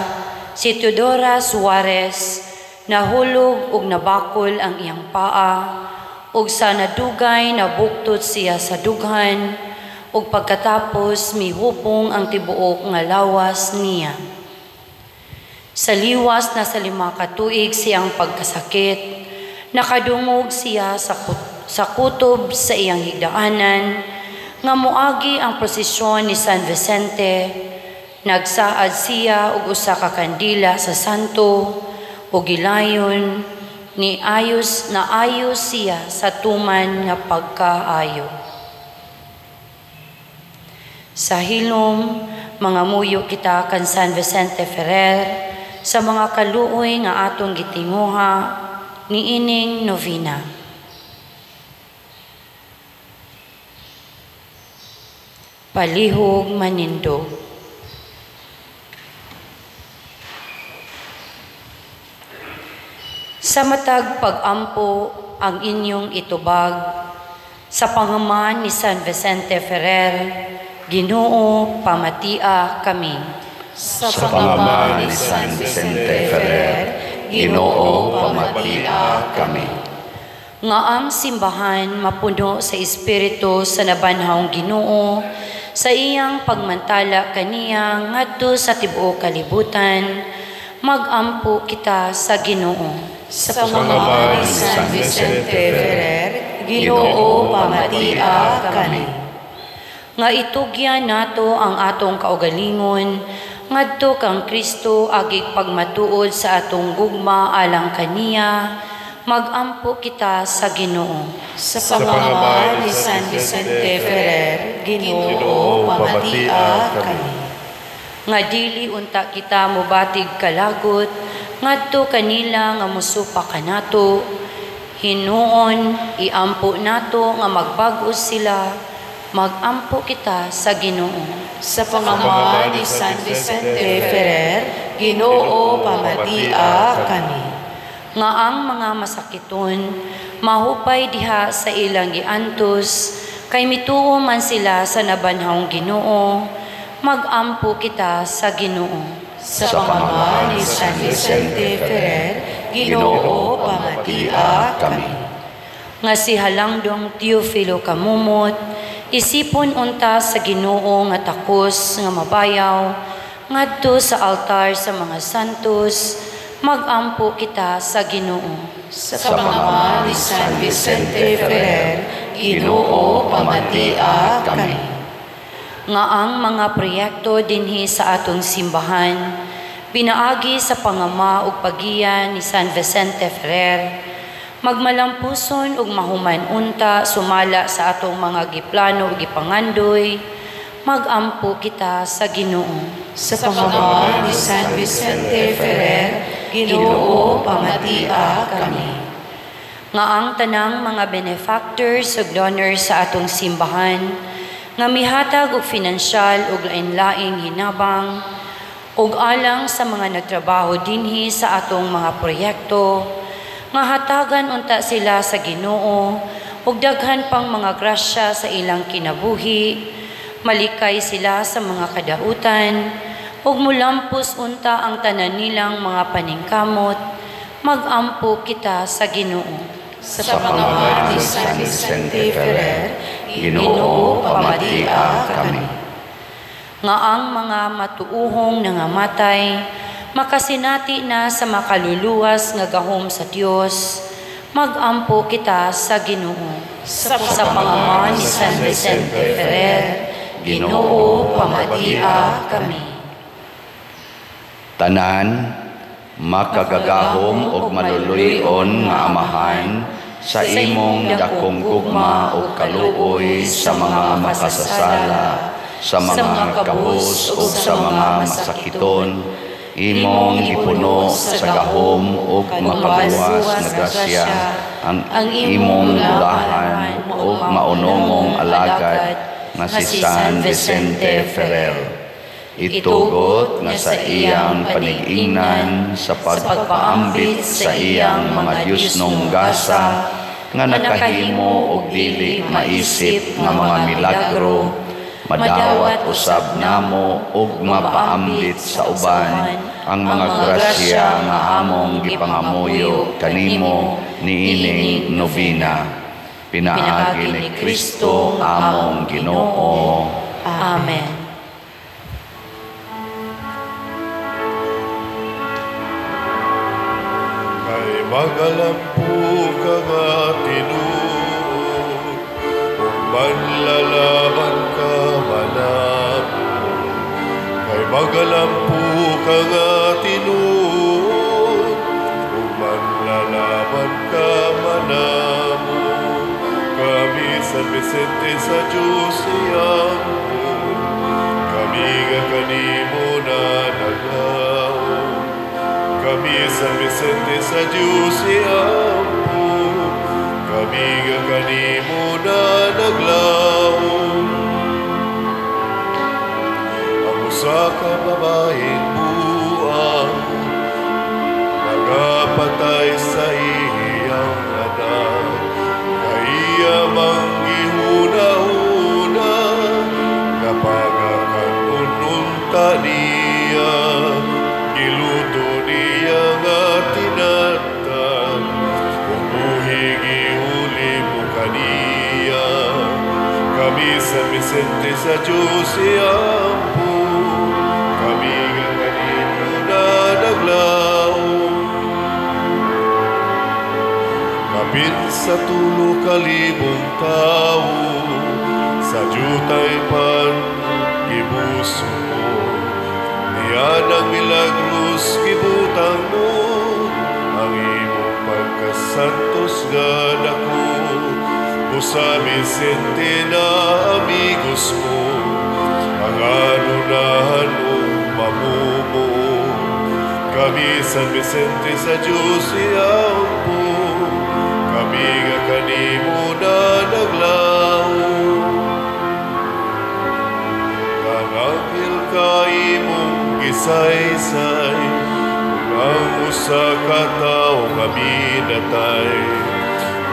si Teodora Suarez nahulog ug nabakol ang iyang paa, ug sa nadugay nabuktot siya sa dughan, ug pagkatapos mihupong ang tibuok nga lawas niya. Sa liwas na sa 5 ka tuig siyang pagkasakit, nakadungog siya sa kutob sa iyang higdaanan, nga moagi ang prosesyon ni San Vicente. Nagsaad siya og usa ka kandila sa santo, ug gilayon ni ayos na ayos siya sa tuman nga pagkaayo. Sa hilom, mga muyo kita kan San Vicente Ferrer sa mga kaluoy nga atong gitinguha niining novena. Palihog manindog. Sa matag pag-ampo ang inyong itubag, sa pangaman ni San Vicente Ferrer, Ginoo, pamatia kami. Sa pangaman ni San Vicente Ferrer, Ginoo, pamatia kami. Nga ang simbahan mapuno sa espiritu sa nabanhawng Ginoo, sa iyang pagmantala kaniya ngadto sa tibuok kalibutan, magampo kita sa Ginoo. Sa pangaman ni San Vicente Ferrer, Ginoo, pamatia kami. Nga itugyan nato ang atong kaugalingon ngadto kang Kristo agig pagmatuod sa atong gugma alang kaniya, magampo kita sa Ginoo. Sa pangaman ni San Vicente Ferrer, Ginoo, pamatia kami. Nga dili unta kita mobatig kalagot ngadto kanila nga musupa kanato, hinuon iampo nato nga magbag-o sila Magampo kita sa Ginoo. Sa pangama ni San Vicente Ferrer, Ginoo, pamatia kami. Nga ang mga masakiton mahupay diha sa ilang giantos, kay mituo man sila sa nabanhawng Ginoo, magampo kita sa Ginoo. Sa pangama ni San Vicente Ferrer, Ginoo, pamatia kami. Nga si Halangdong Teofilo Kamumot, isipon unta sa Ginoo nga takos nga mabayaw, ngadto sa altar sa mga santos, magampo kita sa Ginoo. Sa pangama ni San Vicente Ferrer, Ginoo, pamatia kami. Nga ang mga proyekto dinhi sa atong simbahan, pinaagi sa pangama ug pagiya ni San Vicente Ferrer, magmalampuson ug mahuman unta sumala sa atong mga giplano ug gipangandoy, magampo kita sa Ginoo. Sa pangama ni San Vicente Ferrer, Ginoo, pamatia kami. Nga ang tanang mga benefactors ug donors sa atong simbahan, nga mihatag og finansyal ug lain-laing hinabang, ug alang sa mga nagtrabaho dinhi sa atong mga proyekto, nga hatagan unta sila sa Ginoo ug daghan pang mga grasya sa ilang kinabuhi, malikay sila sa mga kadautan, ug mulampos unta ang tanan nilang mga paningkamot, magampo kita sa Ginoo. Sa pangama ni San Vicente Ferrer, Ginoo, pamatia kami. Nga ang mga matuuhong nangamatay, makasinati na sa makaluluwas nga gahom sa Dios, magampo kita sa Ginoo. Sa pangama ni San Vicente Ferrer, Ginoo, pamatia kami. Tanan, makagagahom og maluluy-on nga Amahan, sa imong dakong gugma ug kaluoy sa mga makasasala, sa mga kabus ug sa mga masakiton, imong gipuno sa gahom ug mapagawas nga grasya ang imong bulahan ug maunongong alagad nga si San Vicente Ferrer. Itugot nga sa iyang panigingnan sa pagpaambit sa iyang mga Diyosnong gasa nga nakahimo og dili maisip nga mga milagro, madawat usab namo og mapaambit sa uban ang mga grasya nga among gipangamuyo kanimo niining nobina. Pinaagi ni Kristo among Ginoo. Amen. Kay magalampo ka nga tinuod, ug manlalaban ka manamo. Kay magalampo ka nga tinuod, ug manlalaban ka manamo. Kami San Vicente sa Diyos iyampo, kami nga kanimo na naglaom. Kami San Vicente sa Diyos iyampo, kami nga kanimo na naglaom. Ang usa ka babaeng buang, nagapatay sa iyang anak, kaiya mang gihuna-huna, napagakanon-unta niya, giluto niya nga tinatan, kung buhi gihuli mo kaniya. Kami San Vicente sa Diyos iyampo, kami nga kanimo na naglaom. Kapin sa tulo kalibong tawo, sa jutay pan gibuso mo, niya ng milagros gibutang mo, ang imong pagkasantos nga dako. Busa Vicente na amigos mo, ang anunahan ug mamumuo. Kami San Vicente sa Diyos iyampo, kami nga kanimo na naglaom. ka imong gisaysay, ug ang usa ka tawo nga minatay.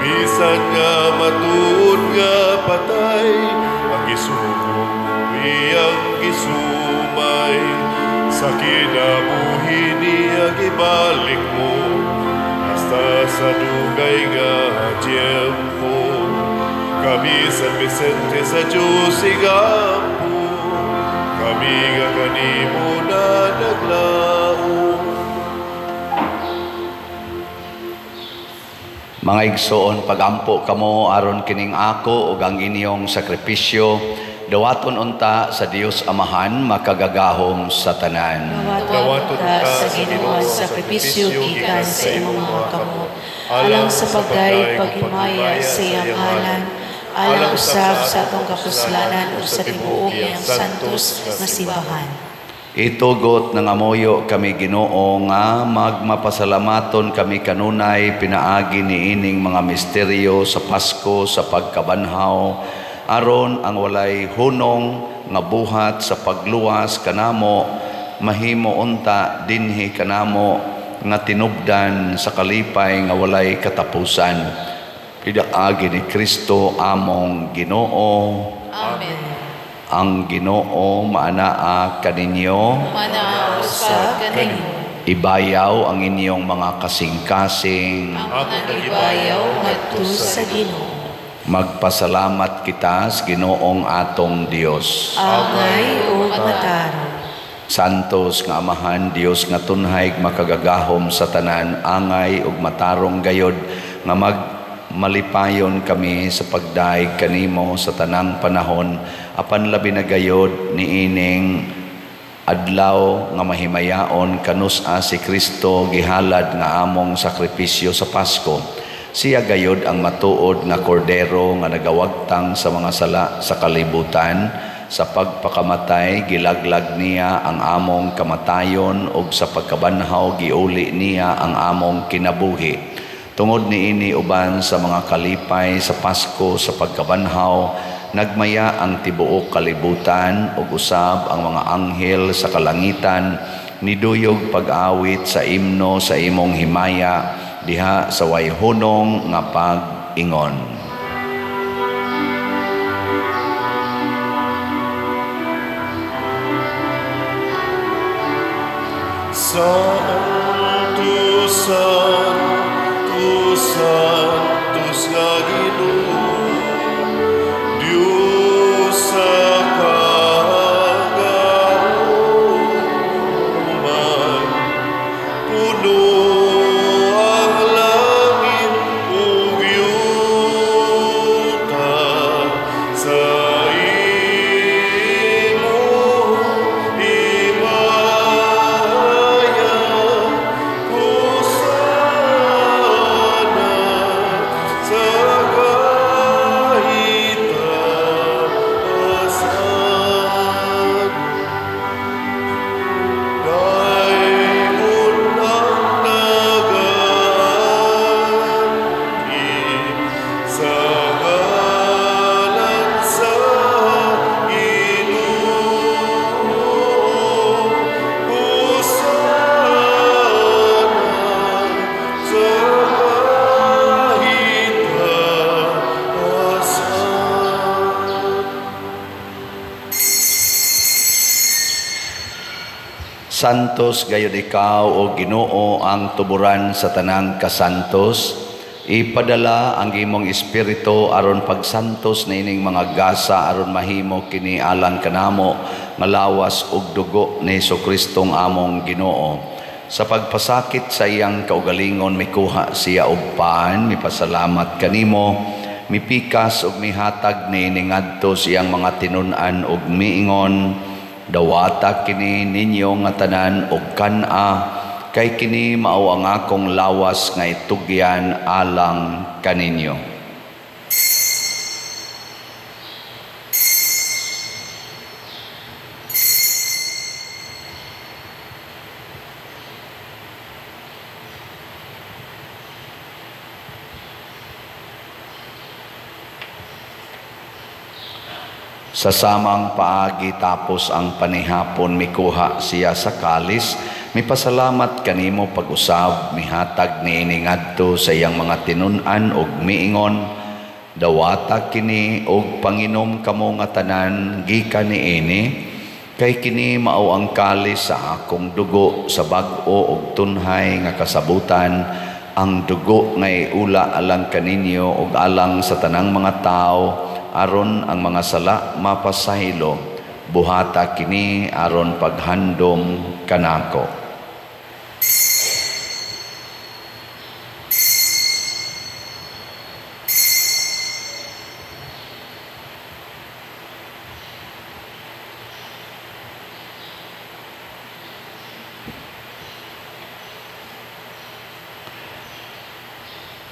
Bisan nga matuod nga patay, ang gisugo mo iyang gisumay. Sa kinabuhi niya gibalik mo, hasta sa dugay nga tiyempo. Kami San Vicente sa Diyos igampo, kami nga kanimo na naglaom. Mga igsoon, pagampo kamo aron kining ako ug ang inyong sakripisyo dawaton unta sa Dios Amahan makagagahom sa tanan. Dawaton unta sa Ginoo ang sakripisyo gikan sa imong mga kamot, alang sa pagdayeg paghimaya sa iyang ngalan, alang usab sa atong kapuslanan ug sa tibuok iyang santos nga simbahan. Itugot ng amoyo kami Ginoo nga magmapasalamaton kami kanunay pinaagi niining mga misteryo sa Pasko sa pagkabanhaw, aron ang walay hunong nga buhat sa pagluwas kanamo mahimo unta dinhi kanamo nga tinubdan sa kalipay nga walay katapusan. Pinaagi ni Kristo among Ginoo. Amen. Ang Ginoo maanaa kaninyo, Maanaa usab kaninyo. Ibayaw ang inyong mga kasing-kasing. Ang ibayaw ngadto sa Ginoo. Magpasalamat kita sa Ginoong atong Dios. Angay ug matarong. Santos nga Amahan, Dios nga tunhay makagagahom sa tanan, angay ug matarong gayod nga magmalipayon kami sa pagdaig kanimo sa tanang panahon, apan labi na gayod niining adlaw nga mahimayaon kanus-a si Kristo gihalad nga among sakripisyo sa Pasko. Siya gayod ang matuod nga kordero nga nagawagtang sa mga sala sa kalibutan. Sa pagpakamatay gilaglag niya ang among kamatayon ug sa pagkabanhaw giuli niya ang among kinabuhi. Tungod niini uban sa mga kalipay sa Pasko sa pagkabanhaw, nagmaya ang tibuok kalibutan ug usab ang mga anghel sa kalangitan niduyog pag-awit sa imno sa imong himaya diha sa way hunong nga pag-ingon. Santo, Santo, Santos nga Ginoo, Dios sa kagahuman, puno ang langit ug yuta sa imong himaya. Hosana sa kahitasan. Dayon ang nagaanhi sa ngalan sa Ginoo. Hosana sa kahitasan. Santos gayud ikaw o Ginoo ang tuburan sa tanang kasantos. Ipadala ang imong espiritu aron pagsantos niining mga gasa aron mahimo kini alang kanamo nga lawas ug dugo ni Hesus-Kristong among Ginoo. Sa pagpasakit sa iyang kaugalingon mikuha siya og pan, mipasalamat kanimo, mipikas ug mihatag niini ngadto sa iyang mga tinun-an ug miingon, dawata kini ninyo nga tanan og kan-a, kay kini mao ang akong lawas nga itugyan alang kaninyo. Sa samang paagi tapos ang panihapon, mikuha siya sa kalis, mipasalamat kanimo pag-usab, mihatag niini ngadto sa iyang mga tinun-an ug miingon, dawata kini og panginom kamo nga tanan gikan niini, kay kini mao ang kalis sa akong dugo sa bag-o ug tunhay nga kasabutan, ang dugo nga iula alang kaninyo ug alang sa tanang mga tawo, aron ang mga sala mapasaylo. Buhata kini aron paghandom kanako.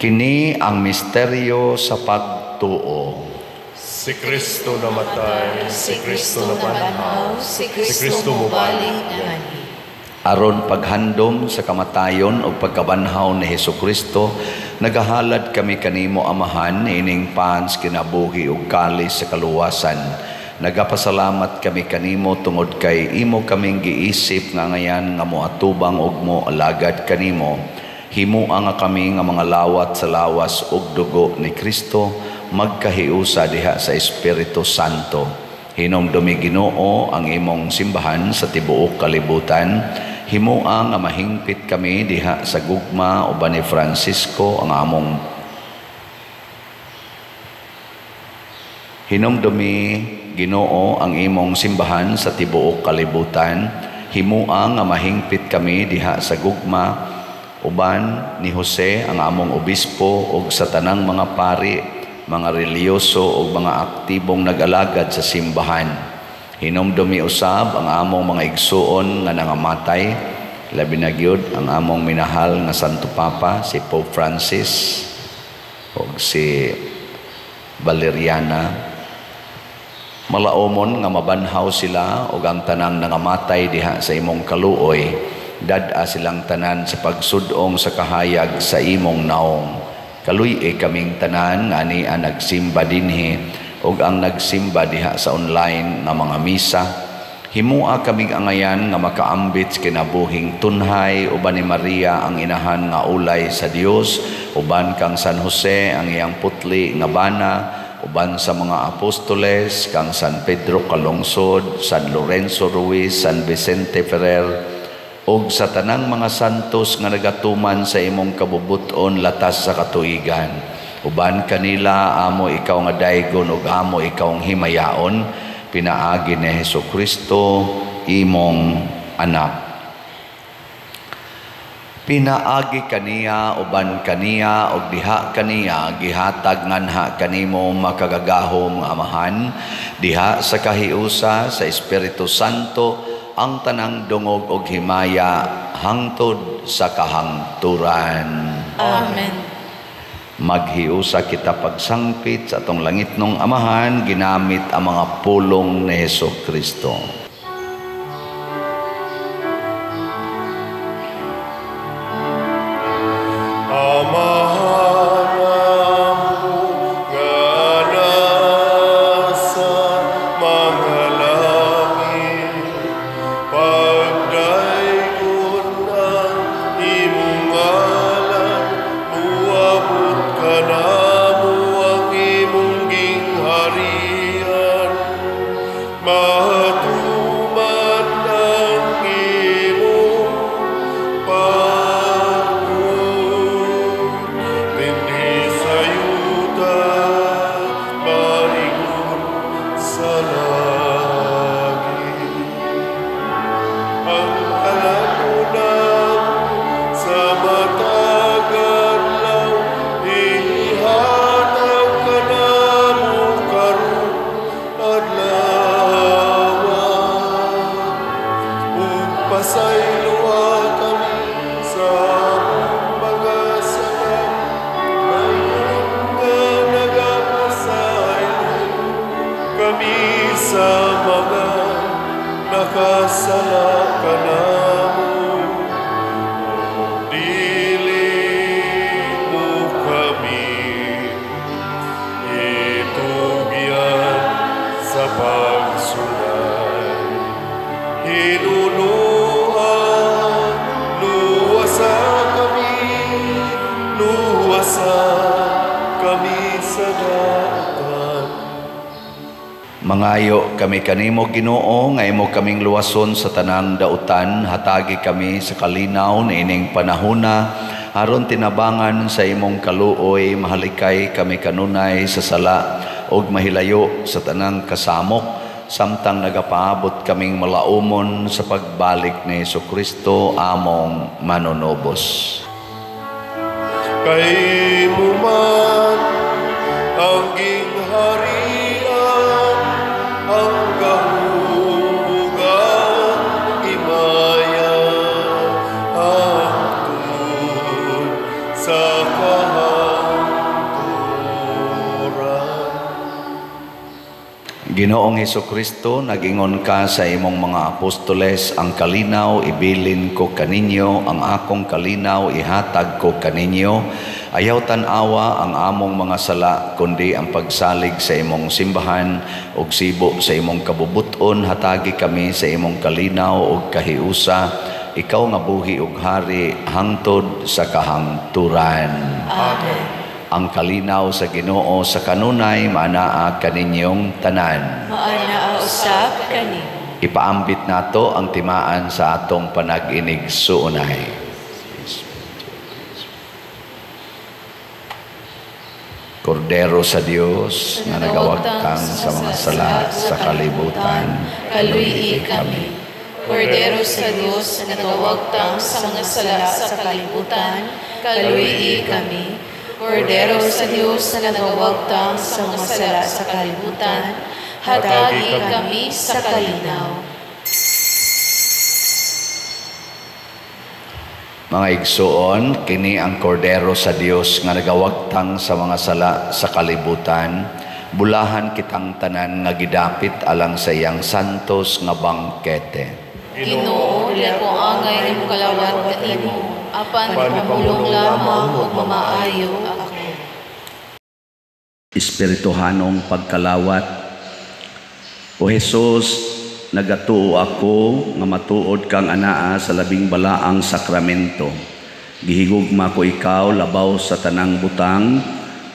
Kini ang misteryo sa pagtuo. Si Kristo namatay, si Kristo nabanhaw, si Kristo mobalik nganhi. Aron paghandom sa kamatayon o pagkabanhaw ni Hesukristo, nagahalad kami kanimo Amahan ining pans kinabuhi ug kalis sa kaluwasan. Nagapasalamat kami kanimo tungod kay imo kaming giisip nga ngayan nga moatubang ug moalagad kanimo. Himua nga kami nga mga lawat sa lawas ug dugo ni Kristo, magkahiusa diha sa Espiritu Santo. Hinumdumi Ginoo ang imong simbahan sa tibuok kalibutan. Himua nga mahingpit kami diha sa gugma uban ni Francisco ang among. Hinumdumi Ginoo ang imong simbahan sa tibuok kalibutan. Himua nga mahingpit kami diha sa gugma uban ni Jose ang among obispo ug sa tanang mga pari, mga reliyoso ug mga aktibong nag-alagad sa simbahan. Hinumdumi usab ang among mga igsuon nga nangamatay, labi na gyud ang among minahal nga Santo Papa si Pope Francis ug si Valeriana. Malaomon nga mabanhaw sila ug ang tanang nangamatay diha sa imong kaluoy. Dad-a silang tanan sa pagsudong sa kahayag sa imong naong. Kaluy-i kaming tanan nga ania nagsimba dinhi ug ang nagsimba diha sa online nga mga misa. Himua kaming angayan nga makaambit sa kinabuhing tunhay uban ni Maria ang inahan nga ulay sa Dios, uban kang San Jose ang iyang putli nga bana, uban sa mga apostoles kang San Pedro Calungsod, San Lorenzo Ruiz, San Vicente Ferrer, og sa tanang mga santos nga nagatuman sa imong kabubuton latas sa katuigan. Uban kanila amo ikaw nga daygon ug amo ikaw ang himayaon, pinaagi ni Hesukristo imong anak. Pinaagi kaniya, uban kaniya, ug diha kaniya gihatag nganha kanimo makagagahom nga Amahan, diha sa kahiusa sa Espiritu Santo ang tanang dungog og himaya hangtod sa kahangturan. Amen. Maghiusa kita pagsangpit sa atong langitnong Amahan ginamit ang mga pulong ni Hesukristo. Amahan amo nga nasa mga langit, pagdaygon ang imong ngalan, muabot kanamo ang imong gingharian. Matuman ang imong pagbuot dinhi sa yuta, maingon sa langit. Ang kalan-onan sa matag adlaw, ihatag kanamo karong adlaw. Ug pasayloa kami sa among mga sala, maingon nga nagapasaylo kami sa mga nakasala kanamo. Dili mo kami itugyan sa Mangayo kami kanimo, Ginoo, nga imo kaming luwason sa tanang dautan, hatagi kami sa kalinaw niining panahona aron tinabangan sa imong kaluoy mahalikay kami kanunay sa sala ug mahilayo sa tanang kasamok samtang nagapaabot kaming malaumon sa pagbalik ni Hesukristo among manunubos. Kay mo man ang gingharian, ang gahom ang himaya, hangtod sa kahangturan. Ginoong Hesukristo, nagingon ka sa imong mga apostoles, ang kalinaw ibilin ko kaninyo, ang akong kalinaw ihatag ko kaninyo. Ayaw tan-awa ang among mga sala, kundi ang pagsalig sa imong simbahan ug sibo sa imong kabubuton, hatagi kami sa imong kalinaw ug kahiusa. Ikaw nga buhi ug hari hangtod sa kahangturan. Amen. Ang kalinaw sa Ginoo sa kanunay maanaa kaninyong tanan. Maanaa usab kanimo. Ipaambit nato ang timaan sa atong panag-inig suunay. Kordero sa Dios nga nagawagtang sa mga sala sa kalibutan, kaluy-i kami. Kordero sa Dios nga nagawagtang sa mga sala sa kalibutan, kaluy-i kami. Kordero sa Dios na nagawagtang sa mga sala sa kalibutan, hatagi kami sa kalinaw. Mga igsuon, kini ang kordero sa Dios nga nagawagtang sa mga sala sa kalibutan. Bulahan kitang tanan nga gidapit alang sa iyang santos nga bangkete. Ginoo, dili ako angay nimo kalawat kanimo, apan pamulong lamang ug mamaayo ako. Espirituhanong pagkalawat. O Hesus, nagatuo ako nga matuod kang anaa sa labing balaang sakramento. Gihigugma ko ikaw labaw sa tanang butang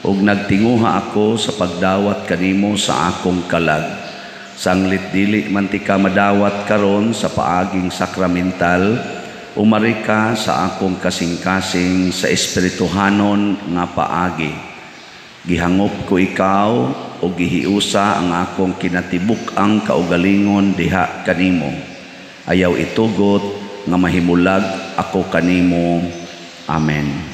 ug nagtinguha ako sa pagdawat kanimo sa akong kalag. Sanglit dili man ti ka madawat karon sa paaging sakramental, umari ka sa akong kasing-kasing sa espirituhanon nga paagi. Gihangop ko ikaw o gihiusa ang akong kinatibuk-ang kaugalingon diha kanimo. Ayaw itugot nga mahimulag ako kanimo. Amen.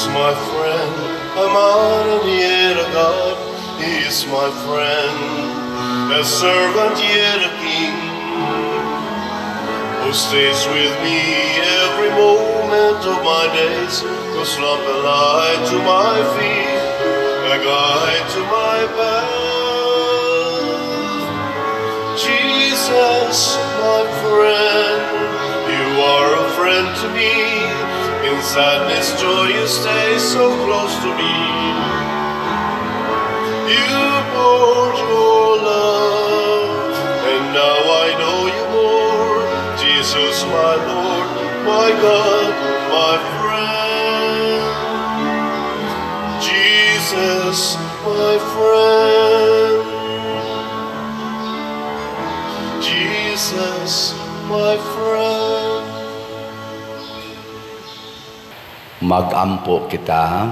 My friend, a man and yet a God. He is my friend, a servant yet a king, who stays with me every moment of my days, whose lamp a light to my feet, a guide to my path. Jesus, my friend, you are a friend to me. In sadness, joy, you stay so close to me. You poured your love, and now I know you more. Jesus, my Lord, my God, my friend. Jesus, my friend. Jesus, my friend. Magampo kita.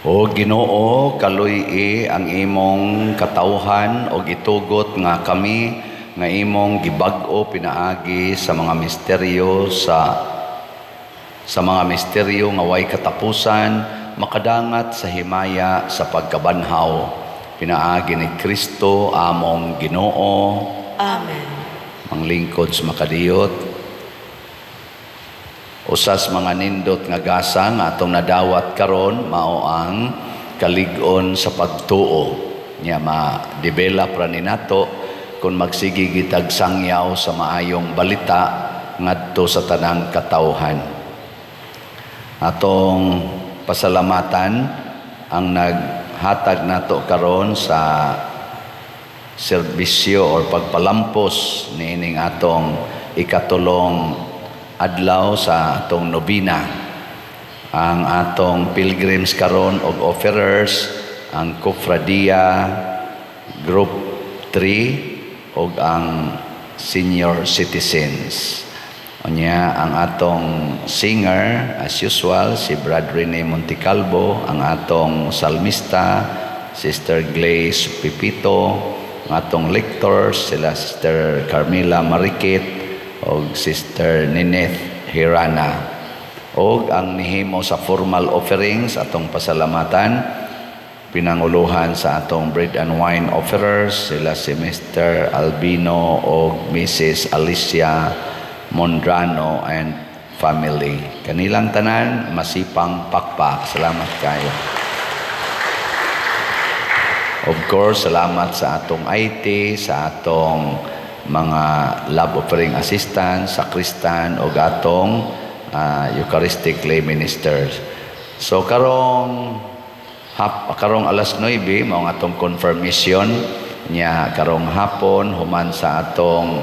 O Ginoo, kaluy-i ang imong katawhan og itugot nga kami nga imong gibag-o pinaagi sa mga misteryo sa mga misteryo nga way katapusan, makadangat sa himaya sa pagkabanhaw pinaagi ni Kristo among Ginoo. Amen. Manglingkod sa makadiyot, usas mga nindot nga gasa nga atong nadawat karon mao ang kalig-on sa pagtuo. Nya ma-develop ra ni nato kung magsige gitag sangyaw sa maayong balita ngadto sa tanang katawhan. Atong pasalamatan ang naghatag nato karon sa serbisyo or pagpalampos niining atong ikatulong adlaw sa atong nobina. Ang atong pilgrims karon og offerers, ang Kofradia Group 3 og ang senior citizens. Unya, ang atong singer, as usual, si Brad Rene Montecalvo, ang atong salmista, Sister Glaze Pipito, ang atong lectors sila Sister Carmela Marikit og Sister Nineth Hirana. Og ang nihimo sa formal offerings, atong pasalamatan, pinanguluhan sa atong bread and wine offerers sila si Mr. Albino og Mrs. Alicia Mondrano and family. Kanilang tanan, masipang pakpak. Salamat kayo. Of course, salamat sa atong IT, sa atong mga love offering assistants, sakristan o atong Eucharistic lay ministers. So karong alas 9 mao ang atong confirmation nya. Karong hapon, human sa atong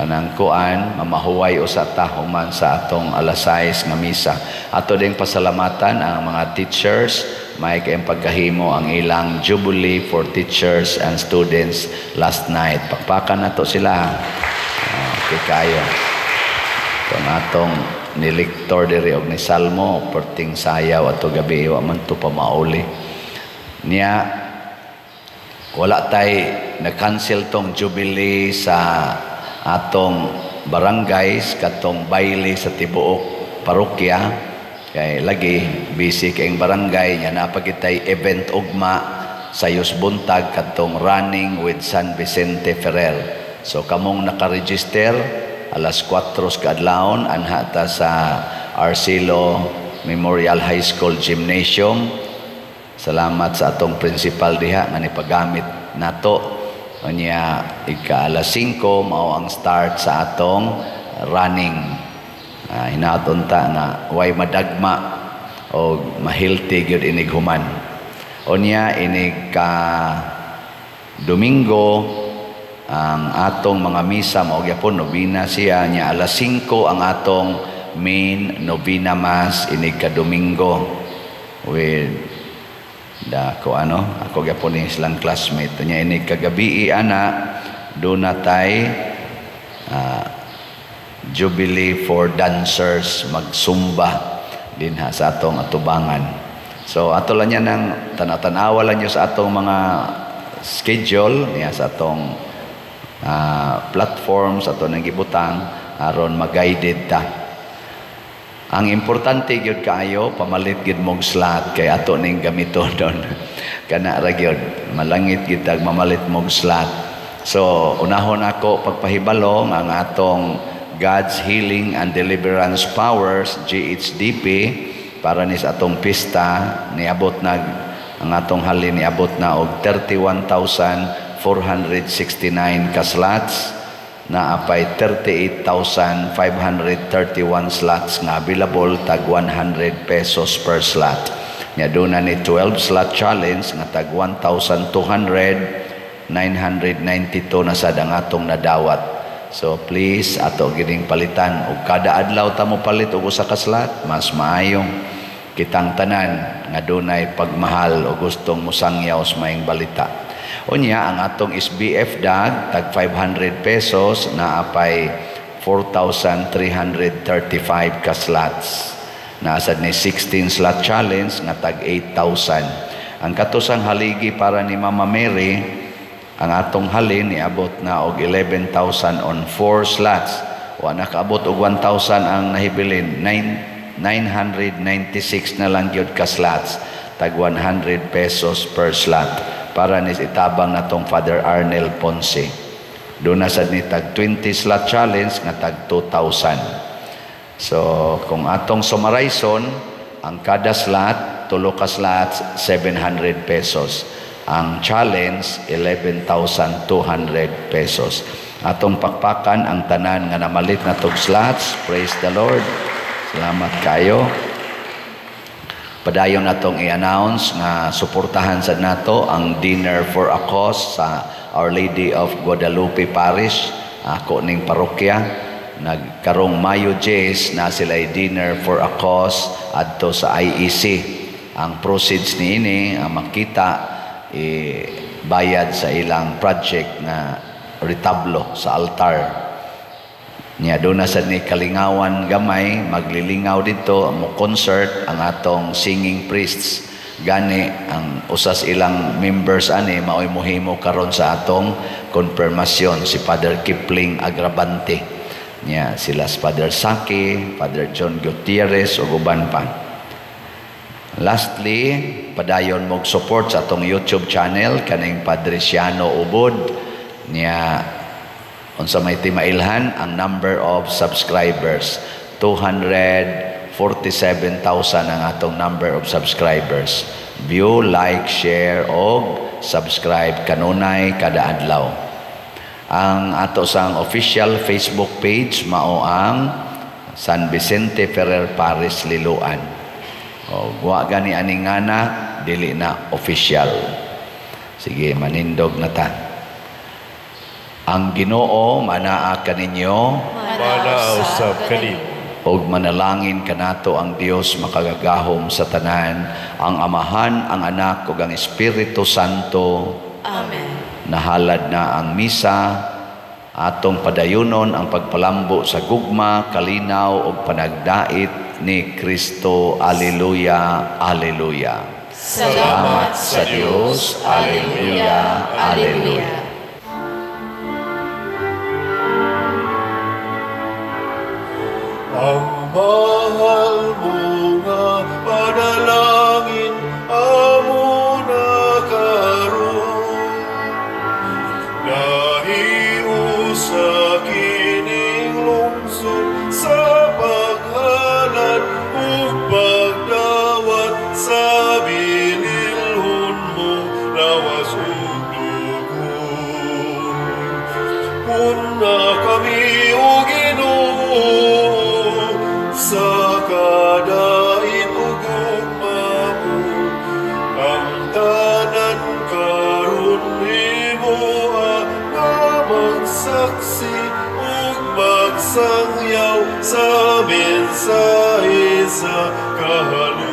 kanang kuan, mamahuway usa ta human sa atong alas 6 nga misa. Ato ding pasalamatan ang mga teachers, may kayong pagkahimo ang ilang jubilee for teachers and students last night. Pakpakan nato sila. Okay kayo. Kung atong ni-lector diri og ni Salmo, perting sayaw ato gabi, wa man to pa mauli. Niya wala tay na-cancel tong jubilee sa atong barangays, katong baile sa tibuok parokya, kay lagi busy kayong barangay. Nya napagitay event ugma sa Yus buntag, katong Running with San Vicente Ferrer. So kamong nakaregister, alas 4 kaadlawon anha ta sa Arcelo Memorial High School Gymnasium. Salamat sa atong principal diha nga nipagamit nato. Unya, ika alas 5 mao ang start sa atong running. Hinaton ta nga way madagma o mahilti gyud inig human. Unya, inig ka Domingo, ang atong mga misa mao gyapon nobina siya. Nya alas 5 ang atong main novena mass inig ka Domingo with da ko ano, ako gyapon ni silang classmate. Nya inig kagabi ana, do na tay jubilee for dancers, magsumba dinha sa atong atubangan. So ato lang yan ang tanaw-tanawa lang nyo sa atong mga schedule niya sa atong platforms ato nang gibutang aron ma-guided ta. Ang importante gyud kaayo, pamalit gyud mong slot kay ato ning gamiton don. Kana ra gyud, malangit gyud tag mamalit mong slot. So unahon ako pagpahibalo ang atong God's Healing and Deliverance Powers, GHDP, para ni sa atong pista, niabot na ang atong halin, niabot na og 31,469 ka slots, na apay 38,531 slots nga available, tag 100 pesos per slot. Nya doon na ni 12 slot challenge nga tag 1,200, 992 na sad ang atong nadawat. So please, ato gining palitan og kada adlaw ta mo palit og usa ka slot, mas maayo kitang tanan nga dunay pagmahal o gustong mosangyaw sa maayong balita. Unya, ang atong SBF dag tag 500 pesos, na apay 4,335 ka slots. Naasad ni 16 slot challenge nga tag 8,000. Ang katusang haligi para ni Mama Mary, ang atong halin niabot na og 11,000 on 4 slots. Wa nakaabot og 1,000 ang nahibilin. 996 na lang gyud ka slots, tag 100 pesos per slot, para ni itabang natong Father Arnel Ponce. Doon na sad ni tag 20 slot challenge nga tag 2,000. So kung atong summarize-on, ang kada slot, tulo ka slots, 700 pesos. Ang challenge, 11,200 pesos. Atong pakpakan ang tanan nga namalit na tog slots. Praise the Lord. Salamat kayo. Padayon natong i-announce nga suportahan sa nato ang Dinner for a Cause sa Our Lady of Guadalupe Parish, ako ning parokya. Nagkarong Mayo 10 na sila Dinner for a Cause adto sa IEC. Ang proceeds niini ang makita bayad sa ilang project na retablo sa altar. Nya doon na sad ni kalingawan gamay, maglilingaw dito mo concert ang atong singing priests. Gani ang usas ilang members ani maoy mohimo karon sa atong konfirmasyon, si Father Kipling Agrabante. Nya sila si Father Saki, Father John Gutierrez ug uban pa. Lastly, padayon mog support sa atong YouTube channel kaning Padre Siano Ubod. Nya unsa may timailhan ang number of subscribers, 247,000 ang atong number of subscribers. View, like, share og subscribe kanunay kada adlaw. Ang ato sang official Facebook page mao ang San Vicente Ferrer Parish Liloan. O wa gani ani ngana, dili na official. Sige, manindog na ta. Ang Ginoo manaa kaninyo. Manaa usab kanimo. Ug manalangin kanato ang Dios makagagahom sa tanan, ang Amahan, ang Anak ug ang Espiritu Santo. Amen. Nahalad na ang misa, atong padayunon ang pagpalambo sa gugma, kalinaw ug panagdait ni Kristo. Alleluia, alleluia. Salamat sa Dios. Alleluia, alleluia. Ang mahal mo nga panalangin, amo na karon. Nahiusa kining lungsod sa paghalad ug pagdawat sa bililhon mo lawas ug dugo. Puna kami, o Ginoo, sa kadait ug gugma mo, ang tanan karon himoa nga magsaksi ug magsangyaw sa mensahe sa kahalongdan.